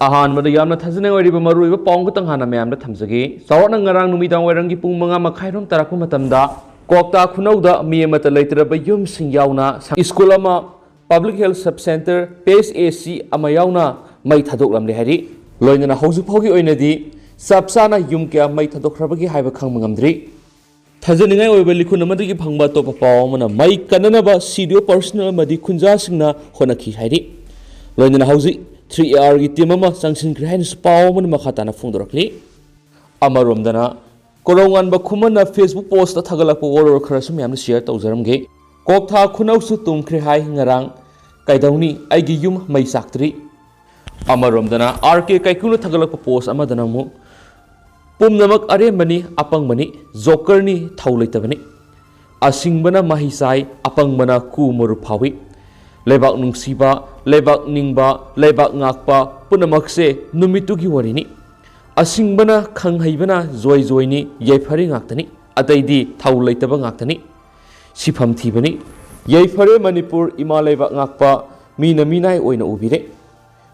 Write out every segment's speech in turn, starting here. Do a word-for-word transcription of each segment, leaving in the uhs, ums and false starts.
ꯑꯍꯥꯟꯕꯗ ꯌꯥꯝꯅ ꯊꯥꯖꯅꯤꯡꯉꯥꯏ ꯑꯣꯏꯔꯤꯕ ꯃꯔꯨꯑꯣꯏꯕ ꯄꯥꯎ ꯑꯃꯈꯛꯇꯪ ꯍꯥꯟꯅ ꯃꯌꯥꯝꯗ ꯊꯝꯖꯒꯦ꯫ ꯆꯥꯎꯔꯥꯛꯅ ꯉꯔꯥꯡ ꯅꯨꯃꯤꯗꯥꯡ ꯋꯥꯏꯔꯝꯒꯤ ꯄꯨꯡ ꯃꯉꯥ ꯃꯈꯥꯏꯔꯣꯝ ꯇꯥꯔꯛꯄ ꯃꯇꯝꯗ ꯀ꯭ꯋꯥꯛꯇꯥ ꯈꯨꯅꯧꯗ ꯃꯤ ꯑꯃꯠꯇ ꯂꯩꯇ꯭ꯔꯕ ꯌꯨꯝꯁꯤꯡ ꯌꯥꯎꯅ ꯁ-, ꯁ꯭ꯀꯨꯜ ꯑꯃ, public health sub centre, P H A C ꯑꯃ ꯌꯥꯎꯅ ꯃꯩ ꯊꯥꯗꯣꯛꯂꯝꯂꯦ ꯍꯥꯏꯔꯤ꯫ ꯂꯣꯏꯅꯅ ꯍꯧꯖꯤꯛ ꯐꯥꯎꯒꯤ ꯑꯣꯏꯅꯗꯤ ꯆꯞ ꯆꯥꯅ ꯌꯨꯝ ꯀꯌꯥ ꯃꯩ ꯊꯥꯗꯣꯛꯈ꯭ꯔꯕꯒꯦ ꯍꯥꯏꯕ ꯈꯪꯕ ꯉꯝꯗ꯭ꯔꯤ꯫ ꯊꯥꯖꯅꯤꯡꯉꯥꯏ ꯑꯣꯏꯕ ꯂꯤꯈꯨꯟ ꯑꯃꯗꯒꯤ ꯐꯪꯕ ꯑꯇꯣꯞꯄ ꯄꯥꯎ ꯑꯃꯅ, ꯃꯩ ꯀꯟꯅꯅꯕ ꯁꯤ ꯗꯤ ꯑꯣ ꯄꯔꯁꯅꯦꯜ ꯑꯃꯗꯤ ꯈꯨꯟꯖꯥꯁꯤꯡꯅ ꯍꯣꯠꯅꯈꯤ ꯍꯥꯏꯔꯤ꯫ ꯂꯣꯏꯅꯅ ꯍꯧꯖꯤꯛ ꯊ꯭ꯔꯤ ꯑꯦ ꯑꯥꯔꯒꯤ ꯇꯤꯝ ꯑꯃ ꯆꯪꯁꯤꯟꯈ꯭ꯔꯦ ꯍꯥꯏꯅꯁꯨ ꯄꯥꯎ ꯑꯃꯅ ꯃꯈꯥ ꯇꯥꯅ ꯐꯣꯡꯗꯣꯔꯛꯂꯤ꯫ ꯑꯃꯔꯣꯝꯗꯅ, ꯀꯣꯔꯧꯉꯥꯟꯕ ꯈꯨꯃꯟꯅ ꯐꯦꯁꯕꯨꯛ ꯄꯣꯁꯇ ꯊꯥꯒꯠꯂꯛꯄ ꯋꯥꯔꯣꯜ ꯈꯔꯁꯨ ꯃꯌꯥꯝꯗ ꯁꯤꯌꯔ ꯇꯧꯖꯔꯝꯒꯦ꯫ ꯀ꯭ꯋꯥꯛꯊꯥ ꯈꯨꯅꯧꯁꯨ ꯇꯨꯝꯈ꯭ꯔꯦ ꯍꯥꯏ ꯉꯔꯥꯡ, ꯀꯩꯗꯧꯅꯤ, ꯑꯩꯒꯤ ꯌꯨꯝ ꯃꯩ ꯆꯥꯛꯇ꯭ꯔꯤ꯫ ꯑꯃꯔꯣꯝꯗꯅ, ꯑꯥꯔ ꯀꯦ ꯀꯥꯏꯀꯨꯅ ꯊꯥꯒꯠꯂꯛꯄ ꯄꯣꯁ ꯑꯃꯗꯅ ꯑꯃꯨꯛ, "ꯄꯨꯝꯅꯃꯛ ꯑꯔꯦꯝꯕꯅꯤ, ꯑꯄꯪꯕꯅꯤ, ꯖꯣꯀꯔꯅꯤ, ꯊꯧ ꯂꯩꯇꯕꯅꯤ꯫ ꯑꯁꯤꯡꯕꯅ ꯃꯍꯩ ꯆꯥꯏ, ꯑꯄꯪꯕꯅ ꯀꯨ ꯃꯔꯨ ꯐꯥꯎꯏ꯫ ꯂꯩꯕꯥꯛ ꯅꯨꯡꯁꯤꯕ, ꯂꯩꯕꯥꯛ ꯅꯤꯡꯕ, ꯂꯩꯕꯥꯛ ꯉꯥꯛꯄ ꯄꯨꯝꯅꯃꯛꯁꯦ ꯅꯨꯃꯤꯠꯇꯨꯒꯤ ꯋꯥꯔꯤꯅꯤ꯫ ꯑꯁꯤꯡꯕꯅ, ꯈꯪꯍꯩꯕꯅ ꯖꯣꯏ ꯖꯣꯏꯅꯤ, ꯌꯥꯏꯐꯔꯦ ꯉꯥꯛꯇꯅꯤ, ꯑꯇꯩꯗꯤ ꯊꯧ ꯂꯩꯇꯕ ꯉꯥꯛꯇꯅꯤ꯫ ꯁꯤꯐꯝ ꯊꯤꯕꯅꯤ꯫ ꯌꯥꯏꯐꯔꯦ ꯃꯅꯤꯄꯨꯔ, ꯏꯃꯥ ꯂꯩꯕꯥꯛ ꯉꯥꯛꯄ, ꯃꯤꯅ ꯃꯤꯅꯥꯏ ꯑꯣꯏꯅ ꯎꯕꯤꯔꯦ꯫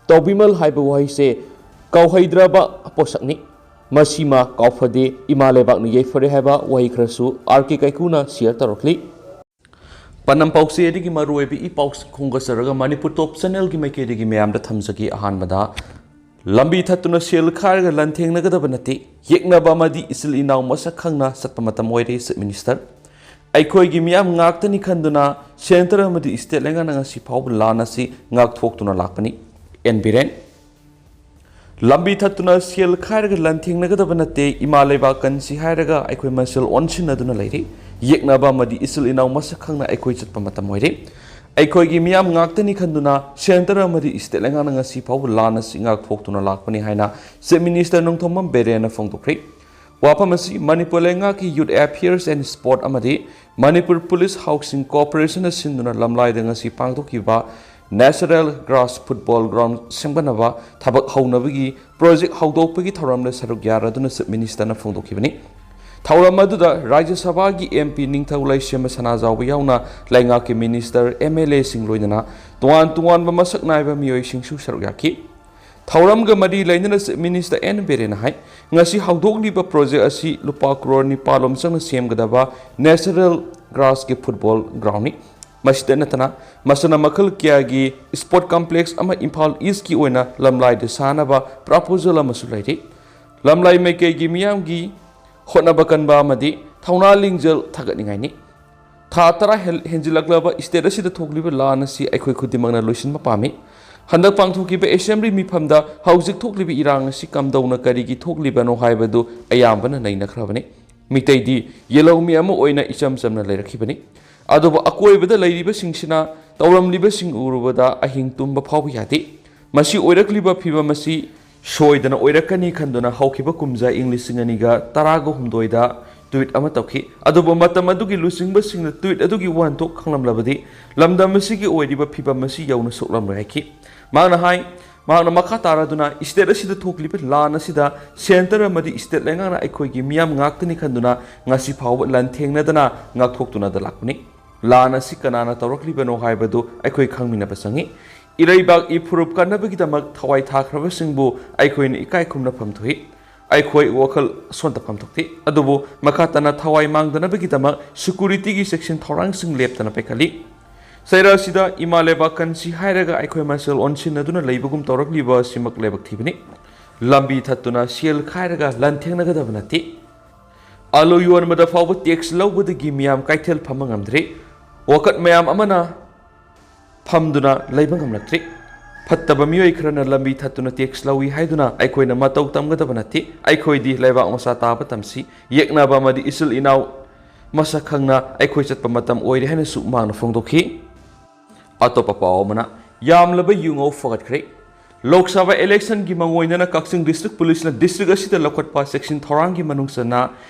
ꯇꯧꯕꯤꯃꯜ ꯍꯥꯏꯕ ꯋꯥꯍꯩꯁꯦ ꯀꯥꯎꯍꯩꯗ꯭ꯔꯕ ꯄꯣꯠꯁꯛꯅꯤ꯫ ꯃꯁꯤꯃ ꯀꯥꯎꯐꯗꯦ, ꯏꯃꯥ ꯂꯩꯕꯥꯛꯅ ꯌꯥꯏꯐꯔꯦ" ꯍꯥꯏꯕ ꯋꯥꯍꯩ ꯈꯔꯁꯨ ꯑꯥꯔ ꯀꯦ ꯀꯥꯏꯀꯨꯅ ꯁꯤꯌꯔ ꯇꯧꯔꯛꯂꯤ꯫ ꯄꯥꯟꯗꯝ ꯄꯥꯎꯆꯦꯗꯒꯤ ꯃꯔꯨꯑꯣꯏꯕ ꯏ ꯄꯥꯎꯁꯤꯡ ꯈꯣꯝꯒꯠꯆꯔꯒ ꯃꯅꯤꯄꯨꯔ ꯇꯣꯞ ꯆꯦꯅꯦꯜꯒꯤ ꯃꯥꯏꯀꯩꯗꯒꯤ ꯃꯌꯥꯝꯗ ꯊꯝꯖꯒꯦ꯫ ꯑꯍꯥꯟꯕꯗ, ꯂꯝꯕꯤ ꯊꯠꯇꯨꯅ ꯁꯦꯜ ꯈꯥꯏꯔꯒ ꯂꯥꯟꯊꯦꯡꯅꯒꯗꯕ ꯅꯠꯇꯦ꯫ ꯌꯦꯛꯅꯕ ꯑꯃꯗꯤ ꯏꯆꯤꯜ ꯏꯅꯥꯎ ꯃꯁꯛ ꯈꯪꯅ ꯆꯠꯄ ꯃꯇꯝ ꯑꯣꯏꯔꯦ, ꯆꯤꯐ ꯃꯤꯅꯤꯁꯇꯔ꯫ ꯑꯩꯈꯣꯏꯒꯤ ꯃꯤꯌꯥꯝ ꯉꯥꯛꯇꯅꯤ ꯈꯟꯗꯨꯅ ꯁꯦꯟꯇꯔ ꯑꯃꯗꯤ ꯁ꯭ꯇꯦꯠ ꯂꯩꯉꯥꯛꯅ ꯉꯁꯤ ꯐꯥꯎꯕ ꯂꯥꯟ ꯑꯁꯤ ꯉꯥꯛꯊꯣꯛꯇꯨꯅ ꯂꯥꯛꯄꯅꯤ꯫ ꯑꯦꯟ ꯕꯤꯔꯦꯟ꯫ ꯂꯝꯕꯤ ꯊꯠꯇꯨꯅ ꯁꯦꯜ ꯈꯥꯏꯔꯒ ꯂꯥꯟꯊꯦꯡꯅꯒꯗꯕ ꯅꯠꯇꯦ꯫ ꯏꯃꯥ ꯂꯩꯕꯥꯛ ꯀꯟꯁꯤ ꯍꯥꯏꯔꯒ ꯑꯩꯈꯣꯏ ꯃꯁꯦꯜ ꯑꯣꯟꯁꯤꯟꯅꯗꯨꯅ ꯂꯩꯔꯤ꯫ ꯌꯦꯛꯅꯕ ꯑꯃꯗꯤ ꯏꯆꯤꯜ ꯏꯅꯥꯎ ꯃꯁꯛ ꯈꯪꯅ ꯑꯩꯈꯣꯏ ꯆꯠꯄ ꯃꯇꯝ ꯑꯣꯏꯔꯦ꯫ ꯑꯩꯈꯣꯏꯒꯤ ꯃꯤꯌꯥꯝ ꯉꯥꯛꯇꯅꯤ ꯈꯟꯗꯨꯅ ꯁꯦꯟꯇꯔ ꯑꯃꯗꯤ ꯁ꯭ꯇꯦꯠ ꯂꯩꯉꯥꯛꯅ ꯉꯁꯤ ꯐꯥꯎꯕ ꯂꯥꯟ ꯑꯁꯤ ꯉꯥꯛꯊꯣꯛꯇꯨꯅ ꯂꯥꯛꯄꯅꯤ ꯍꯥꯏꯅ ꯆꯤꯐ ꯃꯤꯅꯤꯁꯇꯔ ꯅꯣꯡꯊꯣꯝꯕꯝ ꯕꯤꯔꯦꯟꯅ ꯐꯣꯡꯗꯣꯛꯈ꯭ꯔꯦ꯫ ꯋꯥꯐꯝ ꯑꯁꯤ ꯃꯅꯤꯄꯨꯔ ꯂꯩꯉꯥꯛꯀꯤ ꯌꯨꯠ ꯑꯦꯐꯤꯌꯔꯁ ꯑꯦꯟ ꯁ꯭ꯄꯣꯔꯠ ꯑꯃꯗꯤ ꯃꯅꯤꯄꯨꯔ ꯄꯨꯂꯤꯁ ꯍꯥꯎꯁꯤꯡ ꯀꯣꯑꯣꯄꯔꯦꯁꯟꯅ ꯁꯤꯟꯗꯨꯅ ꯂꯝꯂꯥꯏꯗ ꯉꯁꯤ ꯄꯥꯡꯊꯣꯛꯈꯤꯕ ꯅꯦꯆꯔꯦꯜ ꯒ꯭ꯔꯥꯁ ꯐꯨꯠꯕꯣꯜ ꯒ꯭ꯔꯥꯎꯟ ꯁꯦꯝꯒꯠꯅꯕ ꯊꯕꯛ ꯍꯧꯅꯕꯒꯤ ꯄ꯭ꯔꯣꯖꯦꯛ ꯍꯧꯗꯣꯛꯄꯒꯤ ꯊꯧꯔꯝꯗ ꯁꯔꯨꯛ ꯌꯥꯔꯗꯨꯅ ꯆꯤꯐ ꯃꯤꯅꯤꯁꯇꯔꯅ ꯐꯣꯡꯗꯣꯛꯈꯤꯕꯅꯤ꯫ ꯊꯧꯔꯝ ꯑꯗꯨꯗ ꯔꯥꯖ꯭ꯌ ꯁꯚꯥꯒꯤ ꯑꯦꯝ ꯄꯤ ꯅꯤꯡꯊꯧ ꯂꯩꯁꯦꯝꯕ ꯁꯅꯥꯖꯥꯎꯕ ꯌꯥꯎꯅ ꯂꯩꯉꯥꯛꯀꯤ ꯃꯤꯅꯤꯁꯇꯔ, ꯑꯦꯝ ꯑꯦꯜ ꯑꯦꯁꯤꯡ ꯂꯣꯏꯅꯅ ꯇꯣꯉꯥꯟ ꯇꯣꯉꯥꯟꯕ ꯃꯁꯛ ꯅꯥꯏꯕ ꯃꯤꯑꯣꯏꯁꯤꯡꯁꯨ ꯁꯔꯨꯛ ꯌꯥꯈꯤ꯫ ꯊꯧꯔꯝꯒ ꯃꯔꯤ ꯂꯩꯅꯅ Chief Minister ꯑꯦꯟ ꯕꯤꯔꯦꯟꯅ ꯍꯥꯏ, ꯉꯁꯤ ꯍꯧꯗꯣꯛꯂꯤꯕ ꯄ꯭ꯔꯣꯖꯦꯛ ꯑꯁꯤ ꯂꯨꯄꯥ ꯀ꯭ꯔꯣꯔ ꯅꯤꯄꯥꯜ ꯂꯣꯝ ꯆꯪꯅ ꯁꯦꯝꯒꯗꯕ ꯅꯦꯆꯔꯦꯜ ꯒ꯭ꯔꯥꯁꯀꯤ ꯐꯨꯠꯕꯣꯜ ꯒ꯭ꯔꯥꯎꯟꯅꯤ꯫ ꯃꯁꯤꯗ ꯅꯠꯇꯅ ꯃꯁꯥꯟꯅ ꯃꯈꯜ ꯀꯌꯥꯒꯤ ꯁ꯭ꯄꯣꯔꯠ ꯀꯝꯄ꯭ꯂꯦꯛꯁ ꯑꯃ ꯏꯝꯐꯥꯜ ꯏꯁꯀꯤ ꯑꯣꯏꯅ ꯂꯝꯂꯥꯏꯗ ꯁꯥꯅꯕ ꯄ꯭ꯔꯄꯣꯖꯦꯜ ꯑꯃꯁꯨ ꯂꯩꯔꯤ꯫ ꯂꯝꯂꯥꯏ ꯃꯥꯏꯀꯩꯒꯤ ꯃꯤꯌꯥꯝꯒꯤ ꯍꯣꯠꯅꯕ ꯀꯟꯕ ꯑꯃꯗꯤ ꯊꯧꯅꯥ ꯂꯤꯡꯖꯦꯜ ꯊꯥꯒꯠꯅꯤꯡꯉꯥꯏꯅꯤ꯫ ꯊꯥ ꯇꯔꯥ ꯍꯦꯜ-, ꯍꯦꯟꯖꯤꯜꯂꯛꯂꯕ ꯁ꯭ꯇꯦꯠ ꯑꯁꯤꯗ ꯊꯣꯛꯂꯤꯕ ꯂꯥꯟ ꯑꯁꯤ ꯑꯩꯈꯣꯏ ꯈꯨꯗꯤꯡꯃꯛꯅ ꯂꯣꯏꯁꯤꯟꯕ ꯄꯥꯝꯃꯤ꯫ ꯍꯟꯗꯛ ꯄꯥꯡꯊꯣꯛꯈꯤꯕ ꯑꯦꯁꯦꯝꯕ꯭ꯂꯤ ꯃꯤꯐꯝꯗ ꯍꯧꯖꯤꯛ ꯊꯣꯛꯂꯤꯕ ꯏꯔꯥꯡ ꯑꯁꯤ ꯀꯝꯗꯧꯅ ꯀꯔꯤꯒꯤ ꯊꯣꯛꯂꯤꯕꯅꯣ ꯍꯥꯏꯕꯗꯨ ꯑꯌꯥꯝꯕꯅ ꯅꯩꯅꯈ꯭ꯔꯕꯅꯤ꯫ ꯃꯤꯇꯩꯗꯤ ꯌꯦꯜꯍꯧꯃꯤ ꯑꯃ ꯑꯣꯏꯅ ꯏꯆꯝ ꯆꯝꯅ ꯂꯩꯔꯛꯈꯤꯕꯅꯤ꯫ ꯑꯗꯨꯕꯨ ꯑꯀꯣꯏꯕꯗ ꯂꯩꯔꯤꯕꯁꯤꯡꯁꯤꯅ ꯇꯧꯔꯝꯂꯤꯕꯁꯤꯡ ꯎꯔꯨꯕꯗ ꯑꯍꯤꯡ ꯇꯨꯝꯕ ꯐꯥꯎꯕ ꯌꯥꯗꯦ꯫ ꯃꯁꯤ ꯑꯣꯏꯔꯛꯂꯤꯕ ꯐꯤꯚꯝ ꯑꯁꯤ ꯁꯣꯏꯗꯅ ꯑꯣꯏꯔꯛꯀꯅꯤ ꯈꯟꯗꯨꯅ ꯍꯧꯈꯤꯕ ꯀꯨꯝꯖꯥ ꯏꯪ ꯂꯤꯁꯤꯡ ꯑꯅꯤꯒ ꯇꯔꯥꯒ ꯍꯨꯝꯗꯣꯏꯗ ꯇ꯭ꯋꯤꯠ ꯑꯃ ꯇꯧꯈꯤ꯫ ꯑꯗꯨꯕꯨ ꯃꯇꯝ ꯑꯗꯨꯒꯤ ꯂꯨꯆꯤꯡꯕꯁꯤꯡꯅ ꯇ꯭ꯋꯤꯠ ꯑꯗꯨꯒꯤ ꯋꯥꯍꯟꯊꯣꯛ ꯈꯪꯂꯝꯂꯕꯗꯤ ꯂꯝꯗꯝ ꯑꯁꯤꯒꯤ ꯑꯣꯏꯔꯤꯕ ꯐꯤꯚꯝ ꯑꯁꯤ ꯌꯧꯅ ꯁꯣꯛꯂꯝꯂꯣꯏ ꯍꯥꯏꯈꯤ꯫ ꯃꯍꯥꯛꯅ ꯍꯥꯏ, ꯃꯍꯥꯛꯅ ꯃꯈꯥ ꯇꯥꯔꯗꯨꯅ ꯁ꯭ꯇꯦꯠ ꯑꯁꯤꯗ ꯊꯣꯛꯂꯤꯕ ꯂꯥꯟ ꯑꯁꯤꯗ ꯁꯦꯟꯇꯔ ꯑꯃꯗꯤ ꯁ꯭ꯇꯦꯠ ꯂꯩꯉꯥꯛꯅ ꯑꯩꯈꯣꯏꯒꯤ ꯃꯤꯌꯥꯝ ꯉꯥꯛꯇꯅꯤ ꯈꯟꯗꯨꯅ ꯉꯁꯤ ꯐꯥꯎꯕ ꯂꯥꯟꯊꯦꯡꯅꯗꯅ ꯉꯥꯛꯊꯣꯛꯇꯨꯅꯗ ꯂꯥꯛꯄꯅꯤ꯫ ꯂꯥꯟ ꯑꯁꯤ ꯀꯅꯥꯅ ꯇꯧꯔꯛꯂꯤꯕꯅꯣ ꯍꯥꯏꯕꯗꯨ ꯑꯩꯈꯣꯏ ꯈꯪꯃꯤꯟꯅꯕ ꯆꯪꯏ꯫ ꯏꯔꯩꯕꯥꯛ ꯏꯐꯨꯔꯨꯞ ꯀꯟꯅꯕꯒꯤꯗꯃꯛ ꯊꯋꯥꯏ ꯊꯥꯈ꯭ꯔꯕꯁꯤꯡꯕꯨ ꯑꯩꯈꯣꯏꯅ ꯏꯀꯥꯏ ꯈꯨꯝꯅꯐꯝ ꯊꯣꯛꯏ꯫ ꯑꯩꯈꯣꯏ ꯋꯥꯈꯜ ꯁꯣꯟꯊꯐꯝ ꯊꯣꯛꯇꯦ꯫ ꯑꯗꯨꯕꯨ ꯃꯈꯥ ꯇꯥꯅ ꯊꯋꯥꯏ ꯃꯥꯡꯗꯅꯕꯒꯤꯗꯃꯛ ꯁꯦꯀ꯭ꯌꯨꯔꯤꯇꯤꯒꯤ ꯆꯦꯛꯁꯤꯟ ꯊꯧꯔꯥꯡꯁꯤꯡ ꯂꯦꯞꯇꯅ ꯄꯥꯏꯈꯠꯂꯤ꯫ ꯆꯩꯔꯥꯁꯤꯗ ꯏꯃꯥ ꯂꯩꯕꯥꯛ ꯀꯟꯁꯤ ꯍꯥꯏꯔꯒ ꯑꯩꯈꯣꯏ ꯃꯁꯦꯜ ꯑꯣꯟꯁꯤꯟꯅꯗꯨꯅ ꯂꯩꯕꯒꯨꯝ ꯇꯧꯔꯛꯂꯤꯕ ꯑꯁꯤꯃꯛ ꯂꯥꯏꯕꯛ ꯊꯤꯕꯅꯤ꯫ ꯂꯝꯕꯤ ꯊꯠꯇꯨꯅ ꯁꯦꯜ ꯈꯥꯏꯔꯒ ꯂꯥꯟꯊꯦꯡꯅꯒꯗꯕ ꯅꯠꯇꯦ꯫ ꯑꯂꯨ ꯌꯣꯟꯕꯗ ꯐꯥꯎꯕ ꯇꯦꯛꯁ ꯂꯧꯕꯗꯒꯤ ꯃꯤꯌꯥꯝ ꯀꯩꯊꯦꯜ ꯐꯝꯕ ꯉꯝꯗ꯭ꯔꯦ꯫ ꯋꯥꯀꯠ ꯃꯌꯥꯝ ꯑꯃꯅ ꯐꯝꯗꯨꯅ ꯂꯩꯕ ꯉꯝꯂꯛꯇ꯭ꯔꯦ꯫ ꯐꯠꯇꯕ ꯃꯤꯑꯣꯏ ꯈꯔꯅ ꯂꯝꯕꯤ ꯊꯠꯇꯨꯅ ꯇꯦꯛꯁ ꯂꯧꯏ ꯍꯥꯏꯗꯨꯅ ꯑꯩꯈꯣꯏꯅ ꯃꯇꯧ ꯇꯝꯒꯗꯕ ꯅꯠꯇꯦ꯫ ꯑꯩꯈꯣꯏꯗꯤ ꯂꯩꯕꯥꯛ ꯃꯆꯥ ꯇꯥꯕ ꯇꯝꯁꯤ꯫ ꯌꯦꯛꯅꯕ ꯑꯃꯗꯤ ꯏꯆꯤꯜ ꯏꯅꯥꯎ ꯃꯁꯛ ꯈꯪꯅ ꯑꯩꯈꯣꯏ ꯆꯠꯄ ꯃꯇꯝ ꯑꯣꯏꯔꯦ ꯍꯥꯏꯅꯁꯨ ꯃꯍꯥꯛꯅ ꯐꯣꯡꯗꯣꯛꯈꯤ꯫ ꯑꯇꯣꯞꯄ ꯄꯥꯎ ꯑꯃꯅ, ꯌꯥꯝꯂꯕ ꯌꯨꯉꯧ ꯐꯒꯠꯈ꯭ꯔꯦ꯫ ꯂꯣꯛ ꯁꯚꯥ ꯏꯂꯦꯛꯁꯟꯒꯤ ꯃꯥꯡꯑꯣꯏꯅꯅ ꯀꯛꯆꯤꯡ ꯗꯤꯁꯇ꯭ꯔꯤꯛ ꯄꯨꯂꯤꯁꯅ ꯗꯤꯁꯇ꯭ꯔꯤꯛ ꯑꯁꯤꯗ ꯂꯧꯈꯠꯄ ꯆꯦꯛꯁꯤꯟ ꯊꯧꯔꯥꯡꯒꯤ ꯃꯅꯨꯡ ꯆꯟꯅ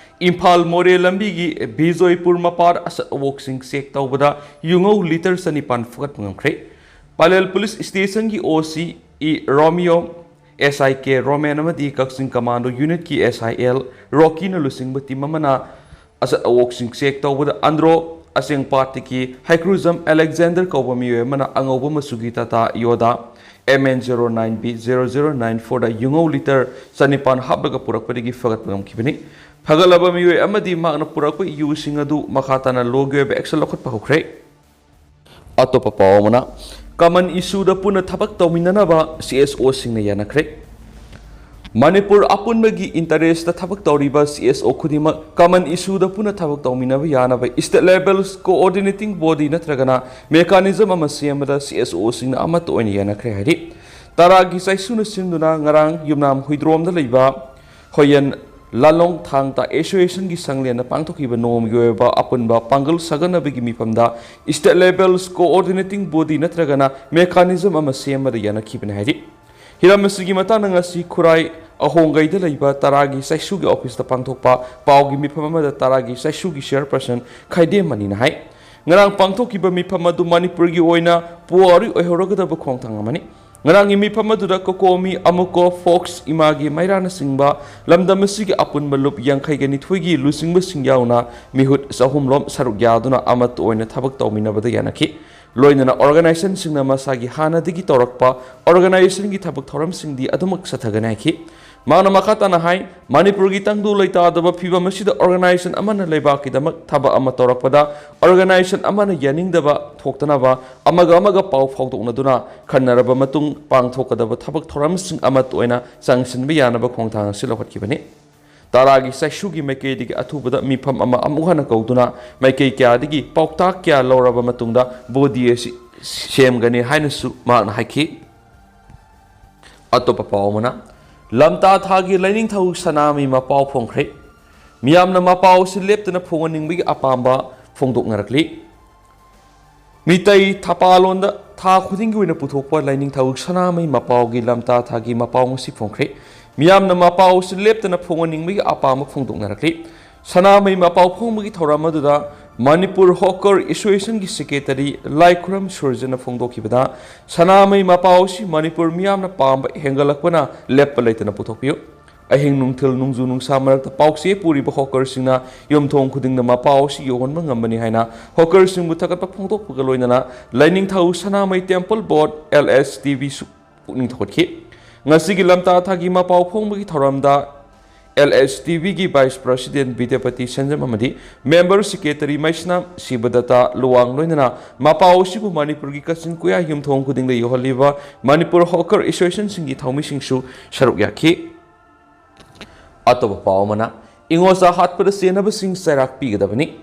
ꯏꯝꯐꯥꯜ ꯃꯣꯔꯦ ꯂꯝꯕꯤꯒꯤ ꯕꯤꯖꯣꯏꯄꯨꯔ ꯃꯄꯥꯗ ꯑꯆꯠ ꯑꯋꯣꯛꯁꯤꯡ ꯆꯦꯛ ꯇꯧꯕꯗ ꯌꯨꯉꯧ ꯂꯤꯇꯔ ꯆꯅꯤꯄꯥꯟ ꯐꯨꯒꯠꯄ ꯉꯝꯈ꯭ꯔꯦ꯫ ꯄꯂꯦꯜ ꯄꯨꯂꯤꯁ ꯁ꯭ꯇꯦꯁꯟꯒꯤ ꯑꯣ ꯁꯤ ꯏ ꯔꯣꯃꯤꯌꯣ, ꯑꯦꯁ ꯑꯥꯏ ꯀꯦ ꯔꯣꯃꯦꯟ ꯑꯃꯗꯤ ꯀꯛꯆꯤꯡ ꯀꯃꯥꯟꯗꯣ ꯌꯨꯅꯤꯠꯀꯤ ꯑꯦꯁ ꯑꯥꯏ ꯑꯦꯜ ꯔꯣꯀꯤꯅ ꯂꯨꯆꯤꯡꯕ ꯇꯤꯝ ꯑꯃꯅ ꯑꯆꯠ ꯑꯋꯣꯛꯁꯤꯡ ꯆꯦꯛ ꯇꯧꯕꯗ ꯑꯟꯗ꯭ꯔꯣ ꯑꯆꯦꯡꯄꯥꯠꯇꯒꯤ ꯍꯩꯀ꯭ꯔꯨꯖꯝ ꯑꯂꯦꯛꯖꯦꯟꯗꯔ ꯀꯧꯕ ꯃꯤꯑꯣꯏ ꯑꯃꯅ ꯑꯉꯧꯕ ꯃꯆꯨꯒꯤ Tata Yodha M N zero nine B zero zero nine four ꯗ ꯌꯨꯉꯧ ꯂꯤꯇꯔ ꯆꯅꯤꯄꯥꯟ ꯍꯥꯞꯂꯒ ꯄꯨꯔꯛꯄꯗꯒꯤ ꯐꯒꯠꯄ ꯉꯝꯈꯤꯕꯅꯤ꯫ ꯐꯒꯠꯂꯕ ꯃꯤꯑꯣꯏ ꯑꯃꯗꯤ ꯃꯍꯥꯛꯅ ꯄꯨꯔꯛꯄ ꯌꯨꯁꯤꯡ ꯑꯗꯨ ꯃꯈꯥ ꯇꯥꯅ ꯂꯣꯒꯤ ꯑꯣꯏꯕ action ꯂꯧꯈꯠꯄ ꯍꯧꯈ꯭ꯔꯦ꯫ ꯑꯇꯣꯞꯄ ꯄꯥꯎ ꯑꯃꯅ, common issue ꯗ ꯄꯨꯟꯅ ꯊꯕꯛ ꯇꯧꯃꯤꯟꯅꯅꯕ C S O ꯁꯤꯡꯅ ꯌꯥꯅꯈ꯭ꯔꯦ꯫ ꯃꯅꯤꯄꯨꯔ ꯑꯄꯨꯟꯕꯒꯤ interest ꯇ ꯊꯕꯛ ꯇꯧꯔꯤꯕ C S O ꯈꯨꯗꯤꯡꯃꯛ common issue ꯗ ꯄꯨꯟꯅ ꯊꯕꯛ ꯇꯧꯃꯤꯟꯅꯕ ꯌꯥꯅꯕ state levels coordinating body ꯅꯠꯇ꯭ꯔꯒꯅ mechanism ꯑꯃ ꯁꯦꯝꯕꯗ C S O ꯁꯤꯡꯅ ꯑꯃꯠꯇ ꯑꯣꯏꯅ ꯌꯥꯅꯈ꯭ꯔꯦ ꯍꯥꯏꯔꯤ꯫ ꯇꯔꯥꯒꯤ ꯆꯩꯁꯨꯅ ꯁꯤꯟꯗꯨꯅ ꯉꯔꯥꯡ ꯌꯨꯝꯅꯥꯝ ꯍꯨꯏꯗ꯭ꯔꯣꯝꯗ ꯂꯩꯕ ꯍꯣꯌꯦꯟ ꯂꯥꯂꯣꯡ ꯊꯥꯡꯇ association ꯒꯤ ꯁꯪꯂꯦꯟꯗ ꯄꯥꯡꯊꯣꯛꯈꯤꯕ ꯅꯣꯡꯃꯒꯤ ꯑꯣꯏꯕ ꯑꯄꯨꯟꯕ ꯄꯥꯡꯒꯜ ꯁꯥꯒꯠꯅꯕꯒꯤ ꯃꯤꯐꯝꯗ state levels coordinating body ꯅꯠꯇ꯭ꯔꯒꯅ mechanism ꯑꯃ ꯁꯦꯝꯕꯗ ꯌꯥꯅꯈꯤꯕꯅꯤ ꯍꯥꯏꯔꯤ꯫ ꯍꯤꯔꯝ ꯑꯁꯤꯒꯤ ꯃꯇꯥꯡꯗ ꯉꯁꯤ ꯈꯨꯔꯥꯏ ꯑꯍꯣꯡꯒꯩꯗ ꯂꯩꯕ ꯇꯔꯥꯒꯤ ꯆꯩꯁꯨꯒꯤ office ꯇ ꯄꯥꯡꯊꯣꯛꯄ ꯄꯥꯎꯒꯤ ꯃꯤꯐꯝ ꯑꯃꯗ ꯇꯔꯥꯒꯤ ꯆꯩꯁꯨꯒꯤ chairperson ꯈꯥꯏꯗꯦꯝ ꯃꯅꯤꯅ ꯍꯥꯏ꯫ ꯉꯔꯥꯡ ꯄꯥꯡꯊꯣꯛꯈꯤꯕ ꯃꯤꯐꯝ ꯑꯗꯨ ꯃꯅꯤꯄꯨꯔꯒꯤ ꯑꯣꯏꯅ ꯄꯨꯋꯥꯔꯤ ꯑꯣꯏꯍꯧꯔꯒꯗꯕ ꯈꯣꯡꯊꯥꯡ ꯑꯃꯅꯤ꯫ ꯉꯔꯥꯡꯒꯤ ꯃꯤꯐꯝ ꯑꯗꯨꯗ ꯀꯣꯀꯣꯃꯤ, ꯑꯃꯨꯀꯣ, ꯐꯣꯛꯁ, ꯏꯃꯥꯒꯤ ꯃꯩꯔꯥꯅꯆꯤꯡꯕ ꯂꯝꯗꯝ ꯑꯁꯤꯒꯤ ꯑꯄꯨꯟꯕ ꯂꯨꯞ ꯌꯥꯡꯈꯩꯒ ꯅꯤꯊꯣꯏꯒꯤ ꯂꯨꯆꯤꯡꯕꯁꯤꯡ ꯌꯥꯎꯅ ꯃꯤꯍꯨꯠ ꯆꯍꯨꯝ ꯂꯣꯝ ꯁꯔꯨꯛ ꯌꯥꯗꯨꯅ ꯑꯃꯠꯇ ꯑꯣꯏꯅ ꯊꯕꯛ ꯇꯧꯃꯤꯟꯅꯕꯗ ꯌꯥꯅꯈꯤ꯫ ꯂꯣꯏꯅꯅ organization ꯁꯤꯡꯅ ꯃꯁꯥꯒꯤ ꯍꯥꯟꯅꯗꯒꯤ ꯇꯧꯔꯛꯄ organization ꯒꯤ ꯊꯕꯛ ꯊꯧꯔꯝꯁꯤꯡꯗꯤ ꯑꯗꯨꯃꯛ ꯆꯠꯊꯒꯅꯤ ꯍꯥꯏꯈꯤ꯫ ꯃꯍꯥꯛꯅ ꯃꯈꯥ ꯇꯥꯅ ꯍꯥꯏ, ꯃꯅꯤꯄꯨꯔꯒꯤ ꯇꯪꯗꯨ ꯂꯩꯇꯥꯗꯕ ꯐꯤꯚꯝ ꯑꯁꯤꯗ organization ꯑꯃꯅ ꯂꯩꯕꯥꯛꯀꯤꯗꯃꯛ ꯊꯕꯛ ꯑꯃ ꯇꯧꯔꯛꯄꯗ organization ꯑꯃꯅ ꯌꯥꯅꯤꯡꯗꯕ ꯊꯣꯛꯇꯅꯕ ꯑꯃꯒ ꯑꯃꯒ ꯄꯥꯎ ꯐꯥꯎꯗꯣꯛꯅꯗꯨꯅ ꯈꯟꯅꯔꯕ ꯃꯇꯨꯡ ꯄꯥꯡꯊꯣꯛꯀꯗꯕ ꯊꯕꯛ ꯊꯧꯔꯝꯁꯤꯡ ꯑꯃꯠꯇ ꯑꯣꯏꯅ ꯆꯪꯁꯤꯟꯕ ꯌꯥꯅꯕ ꯈꯣꯡꯊꯥꯡ ꯑꯁꯤ ꯂꯧꯈꯠꯈꯤꯕꯅꯤ꯫ ꯇꯔꯥꯒꯤ ꯆꯩꯁꯨꯒꯤ ꯃꯥꯏꯀꯩꯗꯒꯤ ꯑꯊꯨꯕꯗ ꯃꯤꯐꯝ ꯑꯃ ꯑꯃꯨꯛ ꯍꯟꯅ ꯀꯧꯗꯨꯅ ꯃꯥꯏꯀꯩ ꯀꯌꯥꯗꯒꯤ ꯄꯥꯎꯇꯥꯛ ꯀꯌꯥ ꯂꯧꯔꯕ ꯃꯇꯨꯡꯗ body ꯑꯁꯤ ꯁꯦꯝꯒꯅꯤ ꯍꯥꯏꯅꯁꯨ ꯃꯍꯥꯛꯅ ꯍꯥꯏꯈꯤ꯫ ꯑꯇꯣꯞꯄ ꯄꯥꯎ ꯑꯃꯅ, ꯂꯝꯇꯥ ꯊꯥꯒꯤ ꯂꯥꯏꯅꯤꯡꯊꯧ ꯁꯅꯥꯃꯍꯤ ꯃꯄꯥꯎ ꯐꯣꯡꯈ꯭ꯔꯦ꯫ ꯃꯤꯌꯥꯝꯅ ꯃꯄꯥꯎ ꯑꯁꯤ ꯂꯦꯞꯇꯅ ꯐꯣꯡꯍꯟꯅꯤꯡꯕꯒꯤ ꯑꯄꯥꯝꯕ ꯐꯣꯡꯗꯣꯛꯅꯔꯛꯂꯤ꯫ ꯃꯤꯇꯩ ꯊꯄꯥꯂꯣꯟꯗ ꯊꯥ ꯈꯨꯗꯤꯡꯒꯤ ꯑꯣꯏꯅ ꯄꯨꯊꯣꯛꯄ ꯂꯥꯏꯅꯤꯡꯊꯧ ꯁꯅꯥꯃꯍꯤ ꯃꯄꯥꯎꯒꯤ ꯂꯝꯇꯥ ꯊꯥꯒꯤ ꯃꯄꯥꯎ ꯉꯁꯤ ꯐꯣꯡꯈ꯭ꯔꯦ꯫ ꯃꯤꯌꯥꯝꯅ ꯃꯄꯥꯎ ꯑꯁꯤ ꯂꯦꯞꯇꯅ ꯐꯣꯡꯍꯟꯅꯤꯡꯕꯒꯤ ꯑꯄꯥꯝꯕ ꯐꯣꯡꯗꯣꯛꯅꯔꯛꯂꯤ꯫ ꯁꯅꯥꯃꯍꯤ ꯃꯄꯥꯎ ꯐꯣꯡꯕꯒꯤ ꯊꯧꯔꯝ ꯑꯗꯨꯗ ꯃꯅꯤꯄꯨꯔ ꯍꯣꯀꯔ ꯑꯦꯁꯣꯁꯤꯌꯦꯁꯟꯒꯤ ꯁꯦꯀ꯭ꯔꯦꯇꯔꯤ ꯂꯥꯏꯈꯨꯔꯝ ꯁꯨꯔꯖꯅ ꯐꯣꯡꯗꯣꯛꯈꯤꯕꯗ, ꯁꯅꯥꯃꯍꯤ ꯃꯄꯥꯎ ꯑꯁꯤ ꯃꯅꯤꯄꯨꯔ ꯃꯤꯌꯥꯝꯅ ꯄꯥꯝꯕ ꯍꯦꯟꯒꯠꯂꯛꯄꯅ ꯂꯦꯞꯄ ꯂꯩꯇꯅ ꯄꯨꯊꯣꯛꯄꯤꯌꯨ꯫ ꯑꯍꯤꯡ ꯅꯨꯡꯊꯤꯜ ꯅꯣꯡꯖꯨ ꯅꯨꯡꯁꯥ ꯃꯔꯛꯇ ꯄꯥꯎꯆꯦ ꯄꯨꯔꯤꯕ ꯍꯣꯀꯔꯁꯤꯡꯅ ꯌꯨꯝꯊꯣꯡ ꯈꯨꯗꯤꯡꯗ ꯃꯄꯥꯎ ꯑꯁꯤ ꯌꯧꯍꯟꯕ ꯉꯝꯕꯅꯤ ꯍꯥꯏꯅ ꯍꯣꯀꯔꯁꯤꯡꯕꯨ ꯊꯥꯒꯠꯄ ꯐꯣꯡꯗꯣꯛꯄꯒ ꯂꯣꯏꯅꯅ ꯂꯥꯏꯅꯤꯡꯊꯧ ꯁꯅꯥꯃꯍꯤ ꯇꯦꯝꯄꯜ ꯕꯣꯔꯗ, L S T B ꯁꯨ ꯄꯨꯛꯅꯤꯡ ꯊꯧꯒꯠꯈꯤ꯫ ꯉꯁꯤꯒꯤ ꯂꯝꯇꯥ ꯊꯥꯒꯤ ꯃꯄꯥꯎ ꯐꯣꯡꯕꯒꯤ ꯊꯧꯔꯝꯗ L H T Vꯒꯤ Vice President Bidyapati ꯁꯦꯟꯖꯝ ꯑꯃꯗꯤ Member Secretary ꯃꯩꯁꯅꯥꯝ ꯁꯤꯕꯗꯠꯇ ꯂꯨꯋꯥꯡ ꯂꯣꯏꯅꯅ ꯃꯄꯥꯎ ꯑꯁꯤꯕꯨ ꯃꯅꯤꯄꯨꯔꯒꯤ ꯀꯥꯆꯤꯟ ꯀꯣꯌꯥ ꯌꯨꯝꯊꯣꯡ ꯈꯨꯗꯤꯡꯗ ꯌꯧꯍꯜꯂꯤꯕ ꯃꯅꯤꯄꯨꯔ ꯍꯣꯀꯔ ꯑꯦꯁꯣꯁꯤꯌꯦꯁꯟꯁꯤꯡꯒꯤ ꯊꯧꯃꯤꯁꯤꯡꯁꯨ ꯁꯔꯨꯛ ꯌꯥꯈꯤ꯫ ꯑꯇꯣꯞꯄ ꯄꯥꯎ ꯑꯃꯅ, ꯏꯉꯣꯆꯥ ꯍꯥꯠꯄꯗ ꯆꯦꯟꯅꯕꯁꯤꯡ ꯆꯩꯔꯥꯛ ꯄꯤꯒꯗꯕꯅꯤ꯫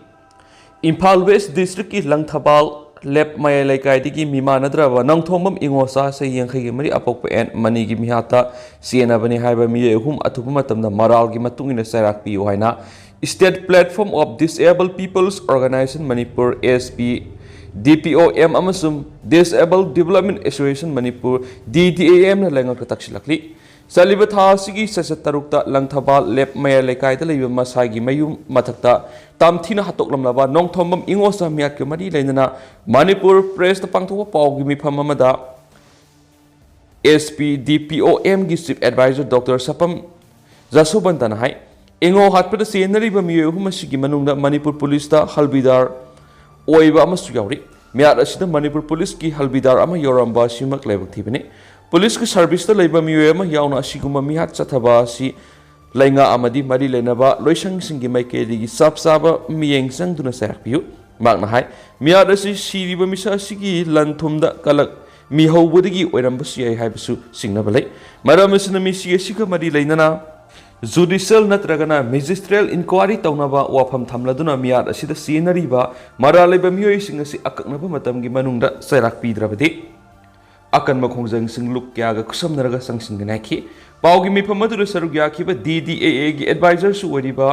ꯏꯝꯐꯥꯜ ꯋꯦꯁ ꯗꯤꯁꯇ꯭ꯔꯤꯛꯀꯤ ꯂꯪꯊꯕꯥꯜ ꯂꯦꯞ ꯃꯌꯥꯏ ꯂꯩꯀꯥꯏꯗꯒꯤ ꯃꯤꯃꯥꯟꯅꯗ꯭ꯔꯕ ꯅꯣꯡꯊꯣꯝꯕꯝ ꯏꯉꯣꯆꯥ ꯆꯍꯤ ꯌꯥꯡꯈꯩꯒꯤ ꯃꯔꯤ ꯑꯄꯣꯛꯄ ꯑꯦꯟ ꯃꯅꯤꯒꯤ ꯃꯤꯍꯥꯠꯇ ꯆꯦꯟꯅꯕꯅꯤ ꯍꯥꯏꯕ ꯃꯤꯑꯣꯏ ꯑꯍꯨꯝ ꯑꯊꯨꯕ ꯃꯇꯝꯗ ꯃꯔꯥꯜꯒꯤ ꯃꯇꯨꯡ ꯏꯟꯅ ꯆꯩꯔꯥꯛ ꯄꯤꯌꯨ ꯍꯥꯏꯅ State Platform of Disabled People's Organization Manipur, S P D P O M, ꯑꯃꯁꯨꯡ Disabled Development Association Manipur, D D A M, ꯅ ꯂꯩꯉꯥꯛꯇ ꯇꯛꯁꯤꯜꯂꯛꯂꯤ꯫ ꯆꯠꯂꯤꯕ ꯊꯥ ꯑꯁꯤꯒꯤ ꯆꯩꯆꯠ ꯇꯔꯨꯛꯇ ꯂꯪꯊꯕꯥꯜ ꯂꯦꯞ ꯃꯌꯥꯏ ꯂꯩꯀꯥꯏꯗ ꯂꯩꯕ ꯃꯁꯥꯒꯤ ꯃꯌꯨꯝ ꯃꯊꯛꯇ ꯇꯝꯊꯤꯅ ꯍꯥꯠꯇꯣꯛꯂꯝꯂꯕ ꯅꯣꯡꯊꯣꯝꯕꯝ ꯏꯉꯣꯆꯥ ꯃꯤꯍꯥꯠꯀꯤ ꯃꯔꯤ ꯂꯩꯅꯅ ꯃꯅꯤꯄꯨꯔ ꯄ꯭ꯔꯦꯁꯇ ꯄꯥꯡꯊꯣꯛꯄ ꯄꯥꯎꯒꯤ ꯃꯤꯐꯝ ꯑꯃꯗ S P D P O Mꯒꯤ Chief Advisor Doctor ꯁꯄꯝ ꯖꯁꯣꯕꯟꯇꯅ ꯍꯥꯏ, ꯏꯉꯣ ꯍꯥꯠꯄꯗ ꯆꯦꯟꯅꯔꯤꯕ ꯃꯤꯑꯣꯏ ꯑꯍꯨꯝ ꯑꯁꯤꯒꯤ ꯃꯅꯨꯡꯗ ꯃꯅꯤꯄꯨꯔ ꯄꯨꯂꯤꯁꯇ ꯍꯜꯕꯤꯗꯥꯔ ꯑꯣꯏꯕ ꯑꯃꯁꯨ ꯌꯥꯎꯔꯤ꯫ ꯃꯤꯍꯥꯠ ꯑꯁꯤꯗ ꯃꯅꯤꯄꯨꯔ ꯄꯨꯂꯤꯁꯀꯤ ꯍꯜꯕꯤꯗꯥꯔ ꯑꯃ ꯌꯥꯎꯔꯝꯕ ꯑꯁꯤꯃꯛ ꯂꯥꯏꯕꯛ ꯊꯤꯕꯅꯤ꯫ ꯄꯨꯂꯤꯁꯀꯤ ꯁꯔꯚꯤꯁꯇ ꯂꯩꯕ ꯃꯤꯑꯣꯏ ꯑꯃ ꯌꯥꯎꯅ ꯑꯁꯤꯒꯨꯝꯕ ꯃꯤꯍꯥꯠ ꯆꯠꯊꯕ ꯑꯁꯤ ꯂꯩꯉꯥꯛ ꯑꯃꯗꯤ ꯃꯔꯤ ꯂꯩꯅꯕ ꯂꯣꯏꯁꯪꯁꯤꯡꯒꯤ ꯃꯥꯏꯀꯩꯗꯒꯤ ꯆꯞ ꯆꯥꯕ ꯃꯤꯠꯌꯦꯡ ꯆꯪꯗꯨꯅ ꯆꯩꯔꯥꯛ ꯄꯤꯌꯨ꯫ ꯃꯍꯥꯛꯅ ꯍꯥꯏ, ꯃꯤꯍꯥꯠ ꯑꯁꯤ ꯁꯤꯔꯤꯕ ꯃꯤꯁꯛ ꯑꯁꯤꯒꯤ ꯂꯟ ꯊꯨꯝꯗ ꯀꯂꯛ ꯃꯤꯍꯧꯕꯗꯒꯤ ꯑꯣꯏꯔꯝꯕꯁꯨ ꯌꯥꯏ ꯍꯥꯏꯕꯁꯨ ꯆꯤꯡꯅꯕ ꯂꯩ꯫ ꯃꯔꯝ ꯑꯁꯤꯅ ꯃꯤꯁꯤ ꯑꯁꯤꯒ ꯃꯔꯤ ꯂꯩꯅꯅ judicial ꯅꯠꯇ꯭ꯔꯒꯅ magistrate inquiry ꯇꯧꯅꯕ ꯋꯥꯐꯝ ꯊꯝꯂꯗꯨꯅ ꯃꯤꯍꯥꯠ ꯑꯁꯤꯗ ꯆꯦꯟꯅꯔꯤꯕ ꯃꯔꯥꯜ ꯂꯩꯕ ꯃꯤꯑꯣꯏꯁꯤꯡ ꯑꯁꯤ ꯑꯀꯛꯅꯕ ꯃꯇꯝꯒꯤ ꯃꯅꯨꯡꯗ ꯆꯩꯔꯥꯛ ꯄꯤꯗ꯭ꯔꯕꯗꯤ ꯑꯀꯟꯕ ꯈꯣꯡꯖꯪꯁꯤꯡ ꯂꯨꯞ ꯀꯌꯥꯒ ꯈꯨꯠꯁꯝꯅꯔꯒ ꯆꯪꯁꯤꯟꯒꯅꯤ ꯍꯥꯏꯈꯤ꯫ ꯄꯥꯎꯒꯤ ꯃꯤꯐꯝ ꯑꯗꯨꯗ ꯁꯔꯨꯛ ꯌꯥꯈꯤꯕ D D A Aꯒꯤ advisorꯁꯨ ꯑꯣꯏꯔꯤꯕ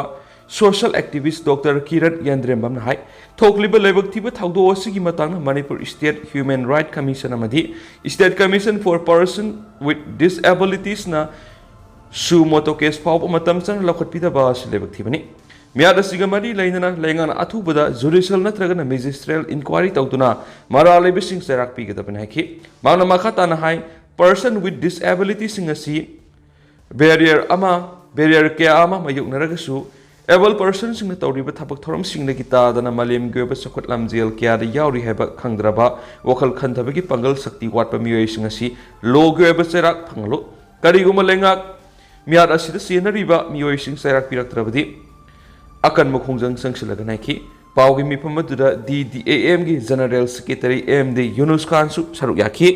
social activist Doctor ꯀꯤꯔꯠ ꯌꯥꯟꯗ꯭ꯔꯦꯝꯕꯝꯅ ꯍꯥꯏ, ꯊꯣꯛꯂꯤꯕ ꯂꯥꯏꯕꯛ ꯊꯤꯕ ꯊꯧꯗꯣꯛ ꯑꯁꯤꯒꯤ ꯃꯇꯥꯡꯗ Manipur State Human Right Commission ꯑꯃꯗꯤ State Commission for Person with Disabilitiesꯅ suo motu case ꯐꯥꯎꯕ ꯃꯇꯝ ꯆꯥꯅ ꯂꯧꯈꯠꯄꯤꯗꯕ ꯑꯁꯤ ꯂꯥꯏꯕꯛ ꯊꯤꯕꯅꯤ꯫ ꯃꯤꯍꯥꯠ ꯑꯁꯤꯒ ꯃꯔꯤ ꯂꯩꯅꯅ ꯂꯩꯉꯥꯛꯅ ꯑꯊꯨꯕꯗ judicial ꯅꯠꯇ꯭ꯔꯒꯅ magistrate inquiry ꯇꯧꯗꯨꯅ ꯃꯔꯥꯜ ꯂꯩꯕꯁꯤꯡ ꯆꯩꯔꯥꯛ ꯄꯤꯒꯗꯕꯅꯤ ꯍꯥꯏꯈꯤ꯫ ꯃꯍꯥꯛꯅ ꯃꯈꯥ ꯇꯥꯅ ꯍꯥꯏ, person with disabilityꯁꯤꯡ ꯑꯁꯤ barrier ꯑꯃ, barrier ꯀꯌꯥ ꯑꯃ ꯃꯥꯌꯣꯛꯅꯔꯒꯁꯨ ꯑꯦꯕꯜ ꯄꯔꯁꯟꯁꯤꯡꯅ ꯇꯧꯔꯤꯕ ꯊꯕꯛ ꯊꯧꯔꯝꯁꯤꯡꯗꯒꯤ ꯇꯥꯗꯅ ꯃꯥꯂꯦꯝꯒꯤ ꯑꯣꯏꯕ ꯆꯥꯎꯈꯠ ꯂꯝꯖꯦꯜ ꯀꯌꯥꯗ ꯌꯥꯎꯔꯤ ꯍꯥꯏꯕ ꯈꯪꯗ꯭ꯔꯕ, ꯋꯥꯈꯜ ꯈꯟꯊꯕꯒꯤ ꯄꯥꯡꯒꯜ ꯁꯛꯇꯤ ꯋꯥꯠꯄ ꯃꯤꯑꯣꯏꯁꯤꯡ ꯑꯁꯤ ꯂꯣꯒꯤ ꯑꯣꯏꯕ ꯆꯩꯔꯥꯛ ꯐꯪꯍꯜꯂꯨ꯫ ꯀꯔꯤꯒꯨꯝꯕ ꯂꯩꯉꯥꯛ ꯃꯤꯍꯥꯠ ꯑꯁꯤꯗ ꯆꯦꯟꯅꯔꯤꯕ ꯃꯤꯑꯣꯏꯁꯤꯡ ꯆꯩꯔꯥꯛ ꯄꯤꯔꯛꯇ꯭ꯔꯕꯗꯤ ꯑꯀꯟꯕ ꯈꯣꯡꯖꯪ ꯆꯪꯁꯤꯜꯂꯒꯅꯤ ꯍꯥꯏꯈꯤ꯫ ꯄꯥꯎꯒꯤ ꯃꯤꯐꯝ ꯑꯗꯨꯗ D D A M ꯒꯤ General Secretary M D Yunus Khan ꯁꯨ ꯁꯔꯨꯛ ꯌꯥꯈꯤ꯫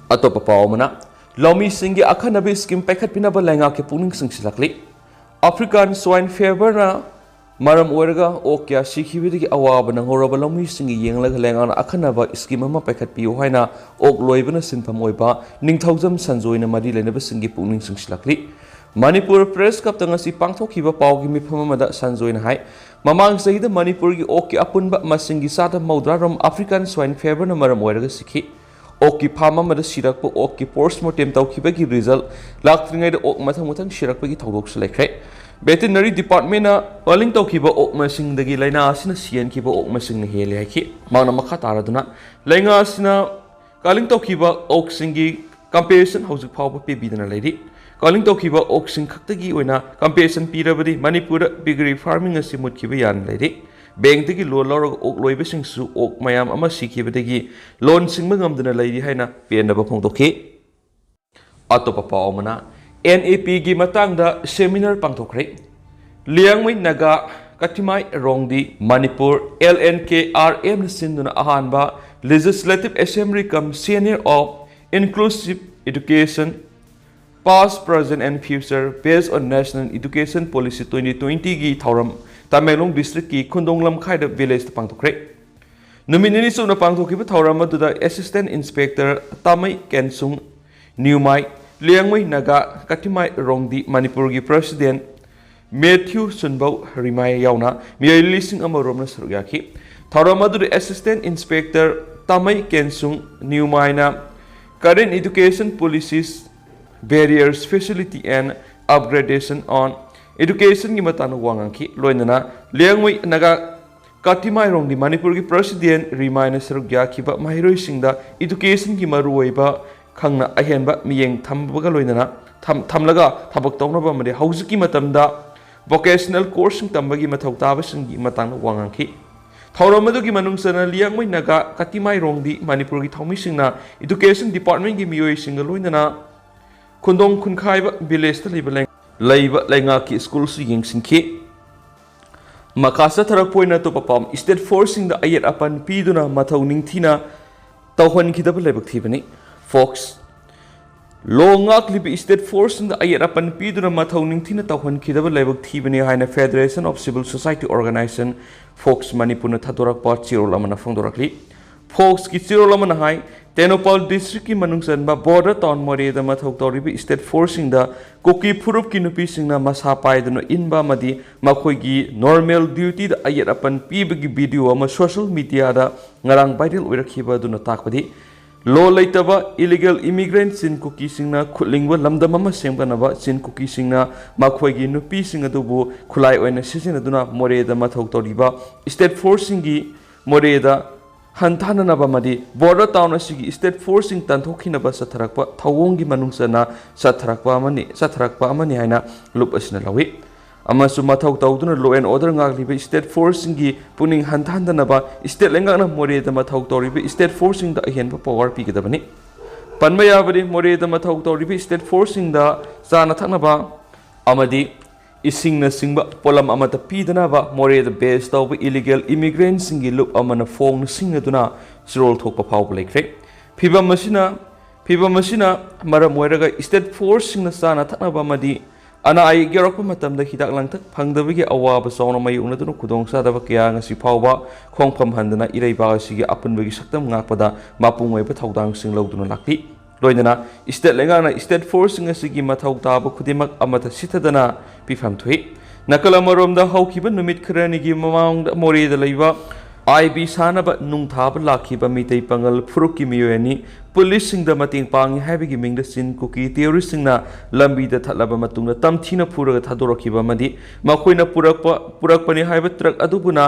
ꯑꯇꯣꯞꯄ ꯄꯥꯎ ꯑꯃꯅ, ꯂꯧꯃꯤꯁꯤꯡꯒꯤ ꯑꯈꯟꯅꯕ ꯁ꯭ꯀꯤꯝ ꯄꯥꯏꯈꯠꯄꯤꯅꯕ ꯂꯩꯉꯥꯛꯀꯤ ꯄꯨꯛꯅꯤꯡ ꯆꯤꯡꯁꯤꯜꯂꯛꯂꯤ꯫ ꯑꯐ꯭ꯔꯤꯀꯥꯟ ꯁ꯭ꯋꯥꯏꯟ ꯐꯦꯕꯔꯅ ꯃꯔꯝ ꯑꯣꯏꯔꯒ ꯑꯣꯛ ꯀꯌꯥ ꯁꯤꯈꯤꯕꯗꯒꯤ ꯑꯋꯥꯕ ꯅꯪꯍꯧꯔꯕ ꯂꯧꯃꯤꯁꯤꯡꯒꯤ ꯌꯦꯡꯂꯒ ꯂꯩꯉꯥꯛꯅ ꯑꯈꯟꯅꯕ ꯁ꯭ꯀꯤꯝ ꯑꯃ ꯄꯥꯏꯈꯠꯄꯤꯌꯨ ꯍꯥꯏꯅ ꯑꯣꯛ ꯂꯣꯏꯕꯅ ꯁꯤꯟꯐꯝ ꯑꯣꯏꯕ ꯅꯤꯡꯊꯧꯖꯝ ꯁꯟꯖꯣꯏꯅ ꯃꯔꯤ ꯂꯩꯅꯕꯁꯤꯡꯒꯤ ꯄꯨꯛꯅꯤꯡ ꯆꯤꯡꯁꯤꯜꯂꯛꯂꯤ꯫ ꯃꯅꯤꯄꯨꯔ ꯄ꯭ꯔꯦꯁ ꯀ꯭ꯂꯕꯇ ꯉꯁꯤ ꯄꯥꯡꯊꯣꯛꯈꯤꯕ ꯄꯥꯎꯒꯤ ꯃꯤꯐꯝ ꯑꯃꯗ ꯁꯟꯖꯣꯏꯅ ꯍꯥꯏ, ꯃꯃꯥꯡ ꯆꯍꯤꯗ ꯃꯅꯤꯄꯨꯔꯒꯤ ꯑꯣꯛꯀꯤ ꯑꯄꯨꯟꯕ ꯃꯁꯤꯡꯒꯤ ꯆꯥꯗ ꯃꯧꯗ꯭ꯔꯥ ꯔꯣꯝ ꯑꯐ꯭ꯔꯤꯀꯥꯟ ꯁ꯭ꯋꯥꯏꯟ ꯐꯦꯕꯔꯅ ꯃꯔꯝ ꯑꯣꯏꯔꯒ ꯁꯤꯈꯤ꯫ ꯑꯣꯛꯀꯤ ꯐꯥꯔꯝ ꯑꯃꯗ ꯁꯤꯔꯛꯄ ꯑꯣꯛꯀꯤ ꯄꯣꯁꯃꯣꯔꯇꯦꯝ ꯇꯧꯈꯤꯕꯒꯤ ꯔꯤꯖꯜ ꯂꯥꯛꯇ꯭ꯔꯤꯉꯩꯗ ꯑꯣꯛ ꯃꯊꯪ ꯃꯊꯪ ꯁꯤꯔꯛꯄꯒꯤ ꯊꯧꯗꯣꯛꯁꯨ ꯂꯩꯈ꯭ꯔꯦ꯫ ꯚꯦꯇꯤꯅꯔꯤ ꯗꯤꯄꯥꯔꯠꯃꯦꯟꯅ ꯀꯂꯤꯡ ꯇꯧꯈꯤꯕ ꯑꯣꯛ ꯃꯁꯤꯡꯗꯒꯤ ꯂꯥꯏꯅꯥ ꯑꯁꯤꯅ ꯁꯤꯍꯟꯈꯤꯕ ꯑꯣꯛ ꯃꯁꯤꯡꯅ ꯍꯦꯜꯂꯦ ꯍꯥꯏꯈꯤ꯫ ꯃꯍꯥꯛꯅ ꯃꯈꯥ ꯇꯥꯔꯗꯨꯅ, ꯂꯥꯏꯅꯥ ꯑꯁꯤꯅ ꯀꯂꯤꯡ ꯇꯧꯈꯤꯕ ꯑꯣꯛꯁꯤꯡꯒꯤ ꯀꯝꯄꯦꯟꯁꯦꯁꯟ ꯍꯧꯖꯤꯛ ꯐꯥꯎꯕ ꯄꯤꯕꯤꯗꯅ ꯂꯩꯔꯤ꯫ ꯀꯂꯤꯡ ꯇꯧꯈꯤꯕ ꯑꯣꯛꯁꯤꯡ ꯈꯛꯇꯒꯤ ꯑꯣꯏꯅ ꯀꯝꯄꯦꯟꯁꯦꯁꯟ ꯄꯤꯔꯕꯗꯤ ꯃꯅꯤꯄꯨꯔꯗ ꯄꯤꯒꯔꯤ ꯐꯥꯔꯃꯤꯡ ꯑꯁꯤ ꯃꯨꯠꯈꯤꯕ ꯌꯥꯅ ꯂꯩꯔꯤ꯫ ꯕꯦꯡꯛꯇꯒꯤ ꯂꯣꯟ ꯂꯧꯔꯒ ꯑꯣꯛ ꯂꯣꯏꯕꯁꯤꯡꯁꯨ ꯑꯣꯛ ꯃꯌꯥꯝ ꯑꯃ ꯁꯤꯈꯤꯕꯗꯒꯤ ꯂꯣꯟ ꯁꯤꯡꯕ ꯉꯝꯗꯅ ꯂꯩꯔꯤ ꯍꯥꯏꯅ ꯄꯦꯟꯗꯕ ꯐꯣꯡꯗꯣꯛꯈꯤ꯫ ꯑꯇꯣꯞꯄ ꯄꯥꯎ ꯑꯃꯅ, N A P ꯒꯤ ꯃꯇꯥꯡꯗ ꯁꯦꯃꯤꯅꯥꯔ ꯄꯥꯡꯊꯣꯛꯈ꯭ꯔꯦ꯫ Liangmai Naga Kathimai Rongdi Manipur, L N K R M ꯅ ꯁꯤꯟꯗꯨꯅ ꯑꯍꯥꯟꯕ Legislative Assembly cum Senior of Inclusive Education, Past, Present and Future Based on National Education Policy twenty twenty ꯒꯤ ꯊꯧꯔꯝ ꯇꯃꯦꯡꯂꯣꯡ ꯗꯤꯁꯇ꯭ꯔꯤꯛꯀꯤ ꯈꯨꯟꯗꯣꯡ ꯂꯝꯈꯥꯏꯗ ꯚꯤꯂꯦꯖꯇ ꯄꯥꯡꯊꯣꯛꯈ꯭ꯔꯦ꯫ ꯅꯨꯃꯤꯠ ꯅꯤꯅꯤ ꯆꯨꯞꯅ ꯄꯥꯡꯊꯣꯛꯈꯤꯕ ꯊꯧꯔꯝ ꯑꯗꯨꯗ ꯑꯦꯁꯤꯁꯇꯦꯟ ꯏꯟꯁꯄꯦꯛꯇꯔ ꯇꯥꯃꯩ ꯀꯦꯟꯁꯨꯡ ꯅ꯭ꯌꯨꯃꯥꯏ, ꯂꯤꯌꯥꯡꯃꯩ ꯅꯥꯒꯥ ꯀꯊꯤꯃꯥꯏ ꯔꯣꯡꯗꯤ ꯃꯅꯤꯄꯨꯔꯒꯤ ꯄ꯭ꯔꯁꯤꯗꯦꯟ ꯃꯦꯊ꯭ꯌꯨ ꯁꯨꯟꯕꯧ ꯔꯤꯃꯥꯏ ꯌꯥꯎꯅ ꯃꯤꯑꯣꯏ ꯂꯤꯁꯤꯡ ꯑꯃ ꯔꯣꯝꯅ ꯁꯔꯨꯛ ꯌꯥꯈꯤ꯫ ꯊꯧꯔꯝ ꯑꯗꯨꯗ ꯑꯦꯁꯤꯁꯇꯦꯟ ꯏꯟꯁꯄꯦꯛꯇꯔ ꯇꯥꯃꯩ ꯀꯦꯟꯁꯨꯡ ꯅ꯭ꯌꯨꯃꯥꯏꯅ Current Education Policies, Barriers, Facility and Upgradation on Education ꯒꯤ ꯃꯇꯥꯡꯗ ꯋꯥ ꯉꯥꯡꯈꯤ꯫ ꯂꯣꯏꯅꯅ ꯂꯤꯌꯥꯡꯃꯩ ꯅꯥꯒꯥ ꯀꯥꯇꯤꯃꯥꯏꯔꯣꯡꯗꯤ ꯃꯅꯤꯄꯨꯔꯒꯤ ꯄ꯭ꯔꯁꯤꯗꯦꯟ ꯔꯤꯃꯥꯏꯅ ꯁꯔꯨꯛ ꯌꯥꯈꯤꯕ ꯃꯍꯩꯔꯣꯏꯁꯤꯡꯗ education ꯒꯤ ꯃꯔꯨꯑꯣꯏꯕ ꯈꯪꯅ ꯑꯍꯦꯟꯕ ꯃꯤꯠꯌꯦꯡ ꯊꯝꯕꯒ ꯂꯣꯏꯅꯅ ꯊꯝ-, ꯊꯝꯂꯒ ꯊꯕꯛ ꯇꯧꯅꯕ ꯑꯃꯗꯤ ꯍꯧꯖꯤꯛꯀꯤ ꯃꯇꯝꯗ ꯚꯣꯀꯦꯁꯅꯦꯜ ꯀꯣꯔꯁꯁꯤꯡ ꯇꯝꯕꯒꯤ ꯃꯊꯧ ꯇꯥꯕꯁꯤꯡꯒꯤ ꯃꯇꯥꯡꯗ ꯋꯥ ꯉꯥꯡꯈꯤ꯫ ꯊꯧꯔꯝ ꯑꯗꯨꯒꯤ ꯃꯅꯨꯡ ꯆꯟꯅ ꯂꯤꯌꯥꯡꯃꯩ ꯅꯥꯒꯥ, ꯀꯇꯤꯃꯥꯏ ꯔꯣꯡꯗꯤ, ꯃꯅꯤꯄꯨꯔꯒꯤ ꯊꯧꯃꯤꯁꯤꯡꯅ ꯏꯗꯨꯀꯦꯁꯟ ꯗꯤꯄꯥꯔꯠꯃꯦꯟꯒꯤ ꯃꯤꯑꯣꯏꯁꯤꯡꯒ ꯂꯣꯏꯅꯅ ꯈꯨꯟꯗꯣꯡ ꯈꯨꯟꯈꯥꯏꯕ ꯚꯤꯂꯦꯖꯇ ꯂꯩꯕ ꯂꯩ-, ꯂꯩꯕ ꯂꯩꯉꯥꯛꯀꯤ ꯁ꯭ꯀꯨꯜꯁꯨ ꯌꯦꯡꯁꯤꯟꯈꯤ꯫ ꯃꯈꯥ ꯆꯠꯊꯔꯛꯄ ꯑꯣꯏꯅ ꯑꯇꯣꯞꯄ ꯄꯥꯎ, ꯁ꯭ꯇꯦꯠ ꯐꯣꯔꯁꯁꯤꯡꯗ ꯑꯌꯦꯠ ꯑꯄꯟ ꯄꯤꯗꯨꯅ ꯃꯊꯧ ꯅꯤꯡꯊꯤꯅ ꯇꯧꯍꯟꯈꯤꯗꯕ ꯂꯥꯏꯕꯛ ꯊꯤꯕꯅꯤ꯫ ꯐꯣꯛꯁ ꯂꯣ ꯉꯥꯛꯂꯤꯕ ꯁ꯭ꯇꯦꯠ ꯐꯣꯔꯁꯁꯤꯡꯗ ꯑꯌꯦꯠ ꯑꯄꯟ ꯄꯤꯗꯨꯅ ꯃꯊꯧ ꯅꯤꯡꯊꯤꯅ ꯇꯧꯍꯟꯈꯤꯗꯕ ꯂꯥꯏꯕꯛ ꯊꯤꯕꯅꯤ ꯍꯥꯏꯅ Federation of Civil Society Organization, fox ꯃꯅꯤꯄꯨꯔꯅ ꯊꯥꯗꯣꯔꯛꯄ ꯆꯦꯔꯣꯜ ꯑꯃꯅ ꯐꯣꯡꯗꯣꯔꯛꯂꯤ꯫ ꯐꯣꯛꯁꯀꯤ ꯆꯦꯔꯣꯜ ꯑꯃꯅ ꯍꯥꯏ, ꯇꯦꯡꯅꯧꯄꯥꯜ ꯗꯤꯁꯇ꯭ꯔꯤꯛꯀꯤ ꯃꯅꯨꯡ ꯆꯟꯕ ꯕꯣꯔꯗꯔ ꯇꯥꯎꯟ ꯃꯣꯔꯦꯗ ꯃꯊꯧ ꯇꯧꯔꯤꯕ ꯁ꯭ꯇꯦꯠ ꯐꯣꯔꯁꯁꯤꯡꯗ ꯀꯨꯀꯤ ꯐꯨꯔꯨꯞꯀꯤ ꯅꯨꯄꯤꯁꯤꯡꯅ ꯃꯁꯥ ꯄꯥꯏꯗꯨꯅ ꯏꯟꯕ ꯑꯃꯗꯤ ꯃꯈꯣꯏꯒꯤ ꯅꯣꯔꯃꯦꯜ ꯗ꯭ꯌꯨꯇꯤꯗ ꯑꯌꯦꯠ ꯑꯄꯟ ꯄꯤꯕꯒꯤ ꯚꯤꯗꯤꯑꯣ ꯑꯃ ꯁꯣꯁꯤꯌꯦꯜ ꯃꯤꯗꯤꯌꯥꯗ ꯉꯔꯥꯡ ꯚꯥꯏꯔꯦꯜ ꯑꯣꯏꯔꯛꯈꯤꯕ ꯑꯗꯨꯅ ꯇꯥꯛꯄꯗꯤ, ꯂꯣ ꯂꯩꯇꯕ ꯏꯂꯤꯒꯦꯜ ꯏꯃꯤꯒ꯭ꯔꯦꯟꯠ ꯆꯤꯟ ꯀꯨꯀꯤꯁꯤꯡꯅ ꯈꯨꯠꯂꯤꯡꯕ ꯂꯝꯗꯝ ꯑꯃ ꯁꯦꯝꯒꯠꯅꯕ ꯆꯤꯟ ꯀꯨꯀꯤꯁꯤꯡꯅ ꯃꯈꯣꯏꯒꯤ ꯅꯨꯄꯤꯁꯤꯡ ꯑꯗꯨꯕꯨ ꯈꯨꯠꯂꯥꯏ ꯑꯣꯏꯅ ꯁꯤꯖꯤꯟꯅꯗꯨꯅ ꯃꯣꯔꯦꯗ ꯃꯊꯧ ꯇꯧꯔꯤꯕ ꯁ꯭ꯇꯦꯠ ꯐꯣꯔꯁꯁꯤꯡꯒꯤ ꯃꯣꯔꯦꯗ ꯍꯟꯊꯍꯟꯅꯕ ꯑꯃꯗꯤ ꯕꯣꯔꯗꯔ ꯇꯥꯎꯟ ꯑꯁꯤꯒꯤ ꯁ꯭ꯇꯦꯠ ꯐꯣꯔꯁꯁꯤꯡ ꯇꯥꯟꯊꯣꯛꯈꯤꯅꯕ ꯆꯠꯊꯔꯛꯄ ꯊꯧꯑꯣꯡꯒꯤ ꯃꯅꯨꯡ ꯆꯟꯅ ꯆꯠꯊꯔꯛꯄ ꯑꯃꯅꯤ, ꯆꯠꯊꯔꯛꯄ ꯑꯃꯅꯤ ꯍꯥꯏꯅ ꯂꯨꯞ ꯑꯁꯤꯅ ꯂꯧꯏ꯫ ꯑꯃꯁꯨꯡ ꯃꯊꯧ ꯇꯧꯗꯨꯅ ꯂꯣ ꯑꯦꯟ ꯑꯣꯔꯗꯔ ꯉꯥꯛꯂꯤꯕ ꯁ꯭ꯇꯦꯠ ꯐꯣꯔꯁꯁꯤꯡꯒꯤ ꯄꯨꯛꯅꯤꯡ ꯍꯟꯊꯍꯟꯗꯅꯕ ꯁ꯭ꯇꯦꯠ ꯂꯩꯉꯥꯛꯅ ꯃꯣꯔꯦꯗ ꯃꯊꯧ ꯇꯧꯔꯤꯕ ꯁ꯭ꯇꯦꯠ ꯐꯣꯔꯁꯁꯤꯡꯗ ꯑꯍꯦꯟꯕ ꯄꯥꯋꯔ ꯄꯤꯒꯗꯕꯅꯤ꯫ ꯄꯟꯕ ꯌꯥꯕꯗꯤ, ꯃꯣꯔꯦꯗ ꯃꯊꯧ ꯇꯧꯔꯤꯕ ꯁ꯭ꯇꯦꯠ ꯐꯣꯔꯁꯁꯤꯡꯗ ꯆꯥꯅ ꯊꯛꯅꯕ ꯑꯃꯗꯤ ꯏꯁꯤꯡꯅꯆꯤꯡꯕ ꯄꯣꯠꯂꯝ ꯑꯃꯠꯇ ꯄꯤꯗꯅꯕ ꯃꯣꯔꯦꯗ ꯕꯦꯁ ꯇꯧꯕ ꯏꯂꯤꯒꯦꯜ ꯏꯃꯤꯒ꯭ꯔꯦꯟꯠꯁꯤꯡꯒꯤ ꯂꯨꯞ ꯑꯃꯅ ꯐꯣꯡꯅ ꯁꯤꯡꯅꯗꯨꯅ ꯆꯤꯔꯣꯜ ꯊꯣꯛꯄ ꯐꯥꯎꯕ ꯂꯩꯈ꯭ꯔꯦ꯫ ꯐꯤꯚꯝ ꯑꯁꯤꯅ, ꯐꯤꯚꯝ ꯑꯁꯤꯅ ꯃꯔꯝ ꯑꯣꯏꯔꯒ ꯁ꯭ꯇꯦꯠ ꯐꯣꯔꯁꯁꯤꯡꯅ ꯆꯥꯅ ꯊꯛꯅꯕ ꯑꯃꯗꯤ ꯑꯅꯥ ꯑꯌꯦꯛ ꯌꯥꯎꯔꯛꯄ ꯃꯇꯝꯗ ꯍꯤꯗꯥꯛ ꯂꯥꯡꯊꯛ ꯐꯪꯗꯕꯒꯤ ꯑꯋꯥꯕ ꯆꯥꯎꯅ ꯃꯥꯌꯣꯛꯅꯗꯨꯅ ꯈꯨꯗꯣꯡꯆꯥꯗꯕ ꯀꯌꯥ ꯉꯁꯤ ꯐꯥꯎꯕ ꯈꯣꯡꯐꯝ ꯍꯟꯗꯅ ꯏꯔꯩꯕꯥꯛ ꯑꯁꯤꯒꯤ ꯑꯄꯨꯟꯕꯒꯤ ꯁꯛꯇꯝ ꯉꯥꯛꯄꯗ ꯃꯄꯨꯡ ꯑꯣꯏꯕ ꯊꯧꯗꯥꯡꯁꯤꯡ ꯂꯧꯗꯨꯅ ꯂꯥꯛꯂꯤ꯫ ꯂꯣꯏꯅꯅ ꯁ꯭ꯇꯦꯠ ꯂꯩꯉꯥꯛꯅ ꯁ꯭ꯇꯦꯠ ꯐꯣꯔꯁꯁꯤꯡ ꯑꯁꯤꯒꯤ ꯃꯊꯧ ꯇꯥꯕ ꯈꯨꯗꯤꯡꯃꯛ ꯑꯃꯠꯇ ꯁꯤꯊꯗꯅ ꯄꯤꯐꯝ ꯊꯣꯛꯏ꯫ ꯅꯥꯀꯜ ꯑꯃꯔꯣꯝꯗ, ꯍꯧꯈꯤꯕ ꯅꯨꯃꯤꯠ ꯈꯔꯅꯤꯒꯤ ꯃꯃꯥꯡꯗ ꯃꯣꯔꯦꯗ ꯂꯩꯕ ꯑꯥꯏ ꯕꯤ ꯁꯥꯟꯅꯕ ꯅꯨꯡ ꯊꯥꯕ ꯂꯥꯛꯈꯤꯕ ꯃꯤꯇꯩ ꯄꯥꯉꯜ ꯐꯨꯔꯨꯞꯀꯤ ꯃꯤꯑꯣꯏ ꯑꯅꯤ ꯄꯨꯂꯤꯁꯁꯤꯡꯗ ꯃꯇꯦꯡ ꯄꯥꯡꯉꯤ ꯍꯥꯏꯕꯒꯤ ꯃꯤꯡꯗ ꯆꯤꯟ ꯀꯨꯀꯤ ꯇꯦꯔꯣꯔꯤꯁꯁꯤꯡꯅ ꯂꯝꯕꯤꯗ ꯊꯠꯂꯕ ꯃꯇꯨꯡꯗ ꯇꯝꯊꯤꯅ ꯐꯨꯔꯒ ꯊꯥꯗꯣꯔꯛꯈꯤꯕ ꯑꯃꯗꯤ ꯃꯈꯣꯏꯅ ꯄꯨꯔꯛꯄ, ꯄꯨꯔꯛꯄꯅꯤ ꯍꯥꯏꯕ ꯇ꯭ꯔꯛ ꯑꯗꯨꯕꯨꯅ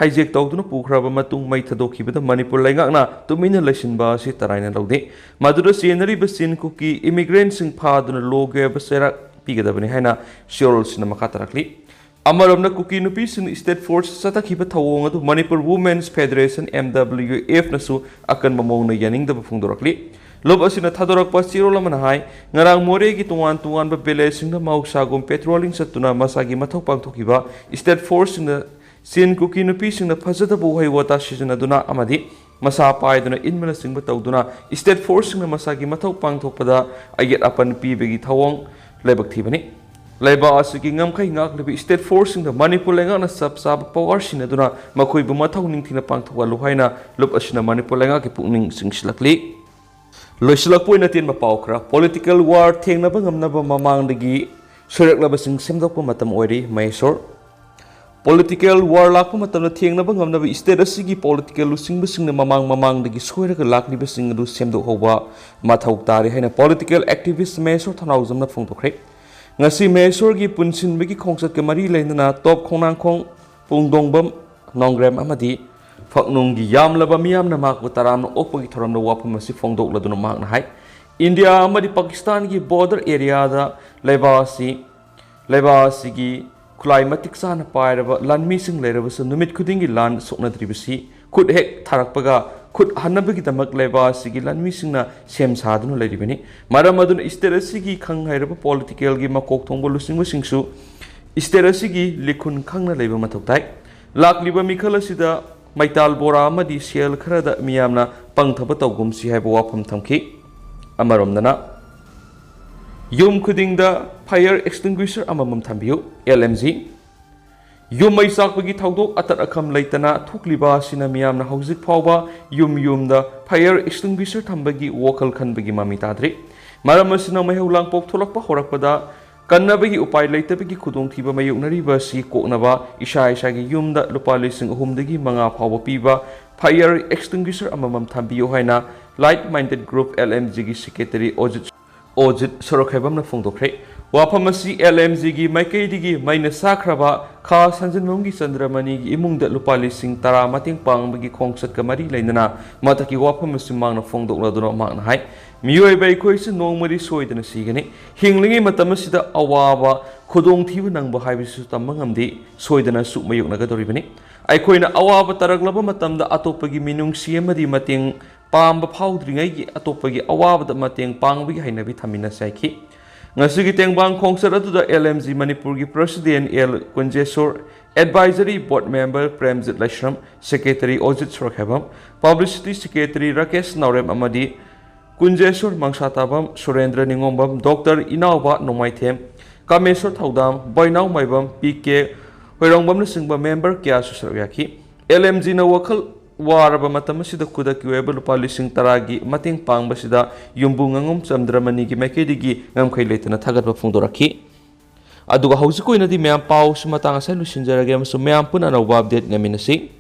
ꯍꯥꯏꯖꯦꯛ ꯇꯧꯗꯨꯅ ꯄꯨꯈ꯭ꯔꯕ ꯃꯇꯨꯡ ꯃꯩ ꯊꯥꯗꯣꯛꯈꯤꯕꯗ ꯃꯅꯤꯄꯨꯔ ꯂꯩꯉꯥꯛꯅ ꯇꯨꯃꯤꯟꯅ ꯂꯩꯁꯤꯟꯕ ꯑꯁꯤ ꯇꯔꯥꯏꯅ ꯂꯧꯗꯦ꯫ ꯃꯗꯨꯗ ꯆꯦꯟꯅꯔꯤꯕ ꯆꯤꯟ ꯀꯨꯀꯤ ꯏꯃꯤꯒ꯭ꯔꯦꯟꯠꯁꯤꯡ ꯐꯥꯗꯨꯅ ꯂꯣꯒꯤ ꯑꯣꯏꯕ ꯆꯩꯔꯥꯛ ꯄꯤꯒꯗꯕꯅꯤ ꯍꯥꯏꯅ ꯁꯤꯑꯣꯔꯣꯜꯁꯤꯅ ꯃꯈꯥ ꯇꯥꯔꯛꯂꯤ꯫ ꯑꯃꯔꯣꯝꯗ ꯀꯨꯀꯤ ꯅꯨꯄꯤꯁꯤꯡꯅ state force ꯆꯠꯊꯈꯤꯕ ꯊꯧꯑꯣꯡ ꯑꯗꯨ Manipur Women's Federation, M W F, ꯅꯁꯨ ꯑꯀꯟꯕ ꯃꯑꯣꯡꯗ ꯌꯥꯅꯤꯡꯗꯕ ꯐꯣꯡꯗꯣꯔꯛꯂꯤ꯫ ꯂꯨꯞ ꯑꯁꯤꯅ ꯊꯥꯗꯣꯔꯛꯄ ꯆꯦꯔꯣꯜ ꯑꯃꯅ ꯍꯥꯏ, ꯉꯔꯥꯡ ꯃꯣꯔꯦꯒꯤ ꯇꯣꯉꯥꯟ ꯇꯣꯉꯥꯟꯕ villageꯁꯤꯡꯗ ꯃꯍꯧꯁꯥꯒꯨꯝ patrolling ꯆꯠꯇꯨꯅ ꯃꯁꯥꯒꯤ ꯃꯊꯧ ꯄꯥꯡꯊꯣꯛꯈꯤꯕ state forceꯁꯤꯡꯅ ꯆꯤꯟ ꯀꯨꯀꯤ ꯅꯨꯄꯤꯁꯤꯡꯅ ꯐꯖꯗꯕ ꯋꯥꯍꯩ ꯋꯥꯇꯥ ꯁꯤꯖꯤꯟꯅꯗꯨꯅ ꯑꯃꯗꯤ ꯃꯁꯥ ꯄꯥꯏꯗꯨꯅ ꯏꯟꯕꯅꯆꯤꯡꯕ ꯇꯧꯗꯨꯅ state forceꯁꯤꯡꯅ ꯃꯁꯥꯒꯤ ꯃꯊꯧ ꯄꯥꯡꯊꯣꯛꯄꯗ ꯑꯌꯦꯠ ꯑꯄꯟ ꯄꯤꯕꯒꯤ ꯊꯧꯑꯣꯡ ꯂꯥꯏꯕꯛ ꯊꯤꯕꯅꯤ꯫ ꯂꯩꯕꯥꯛ ꯑꯁꯤꯒꯤ ꯉꯝꯈꯩ ꯉꯥꯛꯂꯤꯕ state forceꯁꯤꯡꯗ ꯃꯅꯤꯄꯨꯔ ꯂꯩꯉꯥꯛꯅ ꯆꯞ ꯆꯥꯕ power ꯁꯤꯟꯅꯗꯨꯅ ꯃꯈꯣꯏꯕꯨ ꯃꯊꯧ ꯅꯤꯡꯊꯤꯅ ꯄꯥꯡꯊꯣꯛꯍꯜꯂꯨ ꯍꯥꯏꯅ ꯂꯨꯞ ꯑꯁꯤꯅ ꯃꯅꯤꯄꯨꯔ ꯂꯩꯉꯥꯛꯀꯤ ꯄꯨꯛꯅꯤꯡ ꯆꯤꯡꯁꯤꯜꯂꯛꯂꯤ꯫ ꯂꯣꯏꯁꯤꯜꯂꯛꯄ ꯑꯣꯏꯅ ꯑꯇꯦꯟꯕ ꯄꯥꯎ ꯈꯔ꯫ Political war ꯊꯦꯡꯅꯕ ꯉꯝꯅꯕ ꯃꯃꯥꯡꯗꯒꯤ ꯁꯣꯏꯔꯛꯂꯕꯁꯤꯡ ꯁꯦꯝꯗꯣꯛꯄ ꯃꯇꯝ ꯑꯣꯏꯔꯤ, ꯃꯍꯦꯁꯣꯔ꯫ Political war ꯂꯥꯛꯄ ꯃꯇꯝꯗ ꯊꯦꯡꯅꯕ ꯉꯝꯅꯕ state ꯑꯁꯤꯒꯤ political ꯂꯨꯆꯤꯡꯕꯁꯤꯡꯅ ꯃꯃꯥꯡ ꯃꯃꯥꯡꯗꯒꯤ ꯁꯣꯏꯔꯒ ꯂꯥꯛꯂꯤꯕꯁꯤꯡ ꯑꯗꯨ ꯁꯦꯝꯗꯣꯛꯍꯧꯕ ꯃꯊꯧ ꯇꯥꯔꯤ ꯍꯥꯏꯅ political activist ꯃꯍꯦꯁꯣꯔ ꯊꯧꯅꯥꯎꯖꯝꯅ ꯐꯣꯡꯗꯣꯛꯈ꯭ꯔꯦ꯫ ꯉꯁꯤ ꯃꯍꯦꯁꯣꯔꯒꯤ ꯄꯨꯟꯁꯤꯟꯕꯒꯤ ꯈꯣꯡꯆꯠꯀ ꯃꯔꯤ ꯂꯩꯅꯅ ꯇꯣꯞ ꯈꯣꯡꯅꯥꯡꯈꯣꯡ, ꯄꯨꯡꯗꯣꯡꯕꯝ, ꯅꯣꯡꯒ꯭ꯔꯦꯝ ꯑꯃꯗꯤ ꯐꯛꯅꯨꯡꯒꯤ ꯌꯥꯝꯂꯕ ꯃꯤꯌꯥꯝꯅ ꯃꯍꯥꯛꯄꯨ ꯇꯔꯥꯝꯅ ꯑꯣꯛꯄꯒꯤ ꯊꯧꯔꯝꯗ ꯋꯥꯐꯝ ꯑꯁꯤ ꯐꯣꯡꯗꯣꯛꯂꯗꯨꯅ ꯃꯍꯥꯛꯅ ꯍꯥꯏ, ꯏꯟꯗꯤꯌꯥ ꯑꯃꯗꯤ ꯄꯥꯀꯤꯁꯇꯥꯟꯒꯤ border areaꯗ ꯂꯩꯕꯥꯛ ꯑꯁꯤ, ꯂꯩꯕꯥꯛ ꯑꯁꯤꯒꯤ ꯈꯨꯠꯂꯥꯏ ꯃꯇꯤꯛ ꯆꯥꯅ ꯄꯥꯏꯔꯕ ꯂꯥꯟꯃꯤꯁꯤꯡ ꯂꯩꯔꯕꯁꯨ ꯅꯨꯃꯤꯠ ꯈꯨꯗꯤꯡꯒꯤ ꯂꯥꯟ ꯁꯣꯛꯅꯗ꯭ꯔꯤꯕꯁꯤ ꯈꯨꯠ ꯍꯦꯛ ꯊꯥꯔꯛꯄꯒ ꯈꯨꯠ ꯍꯟꯅꯕꯒꯤꯗꯃꯛ ꯂꯩꯕꯥꯛ ꯑꯁꯤꯒꯤ ꯂꯥꯟꯃꯤꯁꯤꯡꯅ ꯁꯦꯝ ꯁꯥꯗꯨꯅ ꯂꯩꯔꯤꯕꯅꯤ꯫ ꯃꯔꯝ ꯑꯗꯨꯅ state ꯑꯁꯤꯒꯤ ꯈꯪ ꯍꯩꯔꯕ political ꯒꯤ ꯃꯀꯣꯛ ꯊꯣꯡꯕ ꯂꯨꯆꯤꯡꯕꯁꯤꯡꯁꯨ state ꯑꯁꯤꯒꯤ ꯂꯤꯈꯨꯟ ꯈꯪꯅ ꯂꯩꯕ ꯃꯊꯧ ꯇꯥꯏ꯫ ꯂꯥꯛꯂꯤꯕ ꯃꯤꯈꯜ ꯑꯁꯤꯗ ꯃꯩꯇꯥꯜ ꯕꯣꯔꯥ ꯑꯃꯗꯤ ꯁꯦꯜ ꯈꯔꯗ ꯃꯤꯌꯥꯝꯅ ꯄꯪꯊꯕ ꯇꯧꯒꯨꯝꯁꯤ ꯍꯥꯏꯕ ꯋꯥꯐꯝ ꯊꯝꯈꯤ꯫ ꯑꯃꯔꯣꯝꯗꯅ, ꯌꯨꯝ ꯈꯨꯗꯤꯡꯗ fire extinguisher ꯑꯃꯃꯝ ꯊꯝꯕꯤꯌꯨ, L M G꯫ ꯌꯨꯝ ꯃꯩ ꯆꯥꯛꯄꯒꯤ ꯊꯧꯗꯣꯛ ꯑꯇꯠ ꯑꯈꯝ ꯂꯩꯇꯅ ꯊꯣꯛꯂꯤꯕ ꯑꯁꯤꯅ ꯃꯤꯌꯥꯝꯅ ꯍꯧꯖꯤꯛ ꯐꯥꯎꯕ ꯌꯨꯝ ꯌꯨꯝꯗ fire extinguisher ꯊꯝꯕꯒꯤ ꯋꯥꯈꯜ ꯈꯟꯕꯒꯤ ꯃꯃꯤ ꯇꯥꯗ꯭ꯔꯤ꯫ ꯃꯔꯝ ꯑꯁꯤꯅ ꯃꯩꯍꯧ ꯂꯥꯡꯄꯣꯛ ꯊꯣꯛꯂꯛꯄ ꯍꯧꯔꯛꯄꯗ ꯀꯟꯅꯕꯒꯤ ꯎꯄꯥꯏ ꯂꯩꯇꯕꯒꯤ ꯈꯨꯗꯣꯡꯊꯤꯕ ꯃꯥꯌꯣꯛꯅꯔꯤꯕ ꯑꯁꯤ ꯀꯣꯛꯅꯕ ꯏꯁꯥ ꯏꯁꯥꯒꯤ ꯌꯨꯝꯗ ꯂꯨꯄꯥ ꯂꯤꯁꯤꯡ ꯑꯍꯨꯝꯗꯒꯤ ꯃꯉꯥ ꯐꯥꯎꯕ ꯄꯤꯕ fire extinguisher ꯑꯃꯃꯝ ꯊꯝꯕꯤꯌꯨ ꯍꯥꯏꯅ Like Minded Group, L M G ꯒꯤ secretary ꯑꯣꯖꯤꯠ ꯑꯣꯖꯤꯠ ꯁꯣꯔꯣꯛꯈꯥꯏꯕꯝꯅ ꯐꯣꯡꯗꯣꯛꯈ꯭ꯔꯦ꯫ ꯋꯥꯐꯝ ꯑꯁꯤ ꯑꯦꯜ ꯑꯦꯝ ꯖꯤꯒꯤ ꯃꯥꯏꯀꯩꯗꯒꯤ ꯃꯩꯅ ꯆꯥꯛꯈ꯭ꯔꯕ ꯈꯥ ꯁꯟꯖꯤꯟꯕꯝꯒꯤ ꯆꯟꯗ꯭ꯔꯃꯅꯤꯒꯤ ꯏꯃꯨꯡꯗ ꯂꯨꯄꯥ ꯂꯤꯁꯤꯡ ꯇꯔꯥ ꯃꯇꯦꯡ ꯄꯥꯡꯕꯒꯤ ꯈꯣꯡꯆꯠꯀ ꯃꯔꯤ ꯂꯩꯅꯅ ꯃꯊꯛꯀꯤ ꯋꯥꯐꯝ ꯑꯁꯤ ꯃꯥꯡꯅ ꯐꯣꯡꯗꯣꯛꯂꯗꯨꯅ ꯃꯍꯥꯛꯅ ꯍꯥꯏ, ꯃꯤꯑꯣꯏꯕ ꯑꯩꯈꯣꯏꯁꯨ ꯅꯣꯡꯃꯗꯤ ꯁꯣꯏꯗꯅ ꯁꯤꯒꯅꯤ꯫ ꯍꯤꯡꯂꯤꯉꯩ ꯃꯇꯝ ꯑꯁꯤꯗ ꯑꯋꯥꯕ, ꯈꯨꯗꯣꯡꯊꯤꯕ ꯅꯪꯕ ꯍꯥꯏꯕꯁꯤꯁꯨ ꯇꯝꯕ ꯉꯝꯗꯦ꯫ ꯁꯣꯏꯗꯅꯁꯨ ꯃꯥꯌꯣꯛꯅꯒꯗꯧꯔꯤꯕꯅꯤ꯫ ꯑꯩꯈꯣꯏꯅ ꯑꯋꯥꯕ ꯇꯥꯔꯛꯂꯕ ꯃꯇꯝꯗ ꯑꯇꯣꯞꯄꯒꯤ ꯃꯤꯅꯨꯡꯁꯤ ꯑꯃꯗꯤ ꯃꯇꯦꯡ ꯄꯥꯝꯕ ꯐꯥꯎꯗ꯭ꯔꯤꯉꯩꯒꯤ ꯑꯇꯣꯞꯄꯒꯤ ꯑꯋꯥꯕꯗ ꯃꯇꯦꯡ ꯄꯥꯡꯕꯒꯤ ꯍꯩꯅꯕꯤ ꯊꯝꯃꯤꯟꯅꯁꯤ ꯍꯥꯏꯈꯤ꯫ ꯉꯁꯤꯒꯤ ꯇꯦꯡꯕꯥꯡ ꯈꯣꯡꯆꯠ ꯑꯗꯨꯗ ꯑꯦꯜ ꯑꯦꯝ ꯖꯤ ꯃꯅꯤꯄꯨꯔꯒꯤ ꯄ꯭ꯔꯁꯤꯗꯦꯟ ꯑꯦꯜ ꯀꯨꯟꯖꯦꯁꯣꯔ, ꯑꯦꯗꯚꯥꯏꯖꯔꯤ ꯕꯣꯔꯗ ꯃꯦꯝꯕꯔ ꯄ꯭ꯔꯦꯝꯖꯤꯠ ꯂꯥꯏꯁ꯭ꯔꯝ, ꯁꯦꯀ꯭ꯔꯦꯇꯔꯤ ꯑꯣꯖꯤꯠ ꯁꯣꯔꯣꯛꯈꯥꯏꯕꯝ, ꯄꯕ꯭ꯂꯤꯁꯤꯇꯤ ꯁꯦꯀ꯭ꯔꯦꯇꯔꯤ ꯔꯥꯀꯦꯁ ꯅꯥꯎꯔꯦꯝ ꯑꯃꯗꯤ ꯀꯨꯟꯖꯦꯁꯣꯔ ꯃꯪꯁꯥꯇꯥꯕꯝ, ꯁꯨꯔꯦꯟꯗ꯭ꯔ ꯅꯤꯉꯣꯝꯕꯝ, ꯗꯣꯛꯇꯔ ꯏꯅꯥꯎꯕ ꯅꯣꯡꯃꯥꯏꯊꯦꯝ, ꯀꯥꯃꯦꯁꯣꯔ ꯊꯧꯗꯥꯝ, ꯕꯣꯏꯅꯥꯎ ꯃꯥꯏꯕꯝ, ꯄꯤ ꯀꯦ ꯍꯣꯏꯔꯣꯡꯕꯝꯅꯆꯤꯡꯕ ꯃꯦꯝꯕꯔ ꯀꯌꯥꯁꯨ ꯁꯔꯨꯛ ꯌꯥꯈꯤ꯫ ꯑꯦꯜ ꯑꯦꯝ ꯖꯤꯅ ꯋꯥꯈꯜ ꯋꯥꯔꯕ ꯃꯇꯝ ꯑꯁꯤꯗ ꯈꯨꯗꯛꯀꯤ ꯑꯣꯏꯕ ꯂꯨꯄꯥ ꯂꯤꯁꯤꯡ ꯇꯔꯥꯒꯤ ꯃꯇꯦꯡ ꯄꯥꯡꯕꯁꯤꯗ ꯌꯨꯝꯕꯨ ꯉꯥꯉꯣꯝ ꯆꯟꯗ꯭ꯔꯃꯅꯤꯒꯤ ꯃꯥꯏꯀꯩꯗꯒꯤ ꯉꯝꯈꯩ ꯂꯩꯇꯅ ꯊꯥꯒꯠꯄ ꯐꯣꯡꯗꯣꯔꯛꯈꯤ꯫ ꯑꯗꯨꯒ ꯍꯧꯖꯤꯛ ꯑꯣꯏꯅꯗꯤ ꯃꯌꯥꯝ ꯄꯥꯎꯁꯤ ꯃꯇꯥꯡ ꯑꯁꯤꯗ ꯂꯣꯏꯁꯤꯟꯖꯔꯒꯦ ꯑꯃꯁꯨꯡ ꯃꯌꯥꯝ ꯄꯨꯟꯅ ꯑꯅꯧꯕ ꯑꯞꯗꯦꯠ ꯉꯥꯏꯃꯤꯟꯅꯁꯤ꯫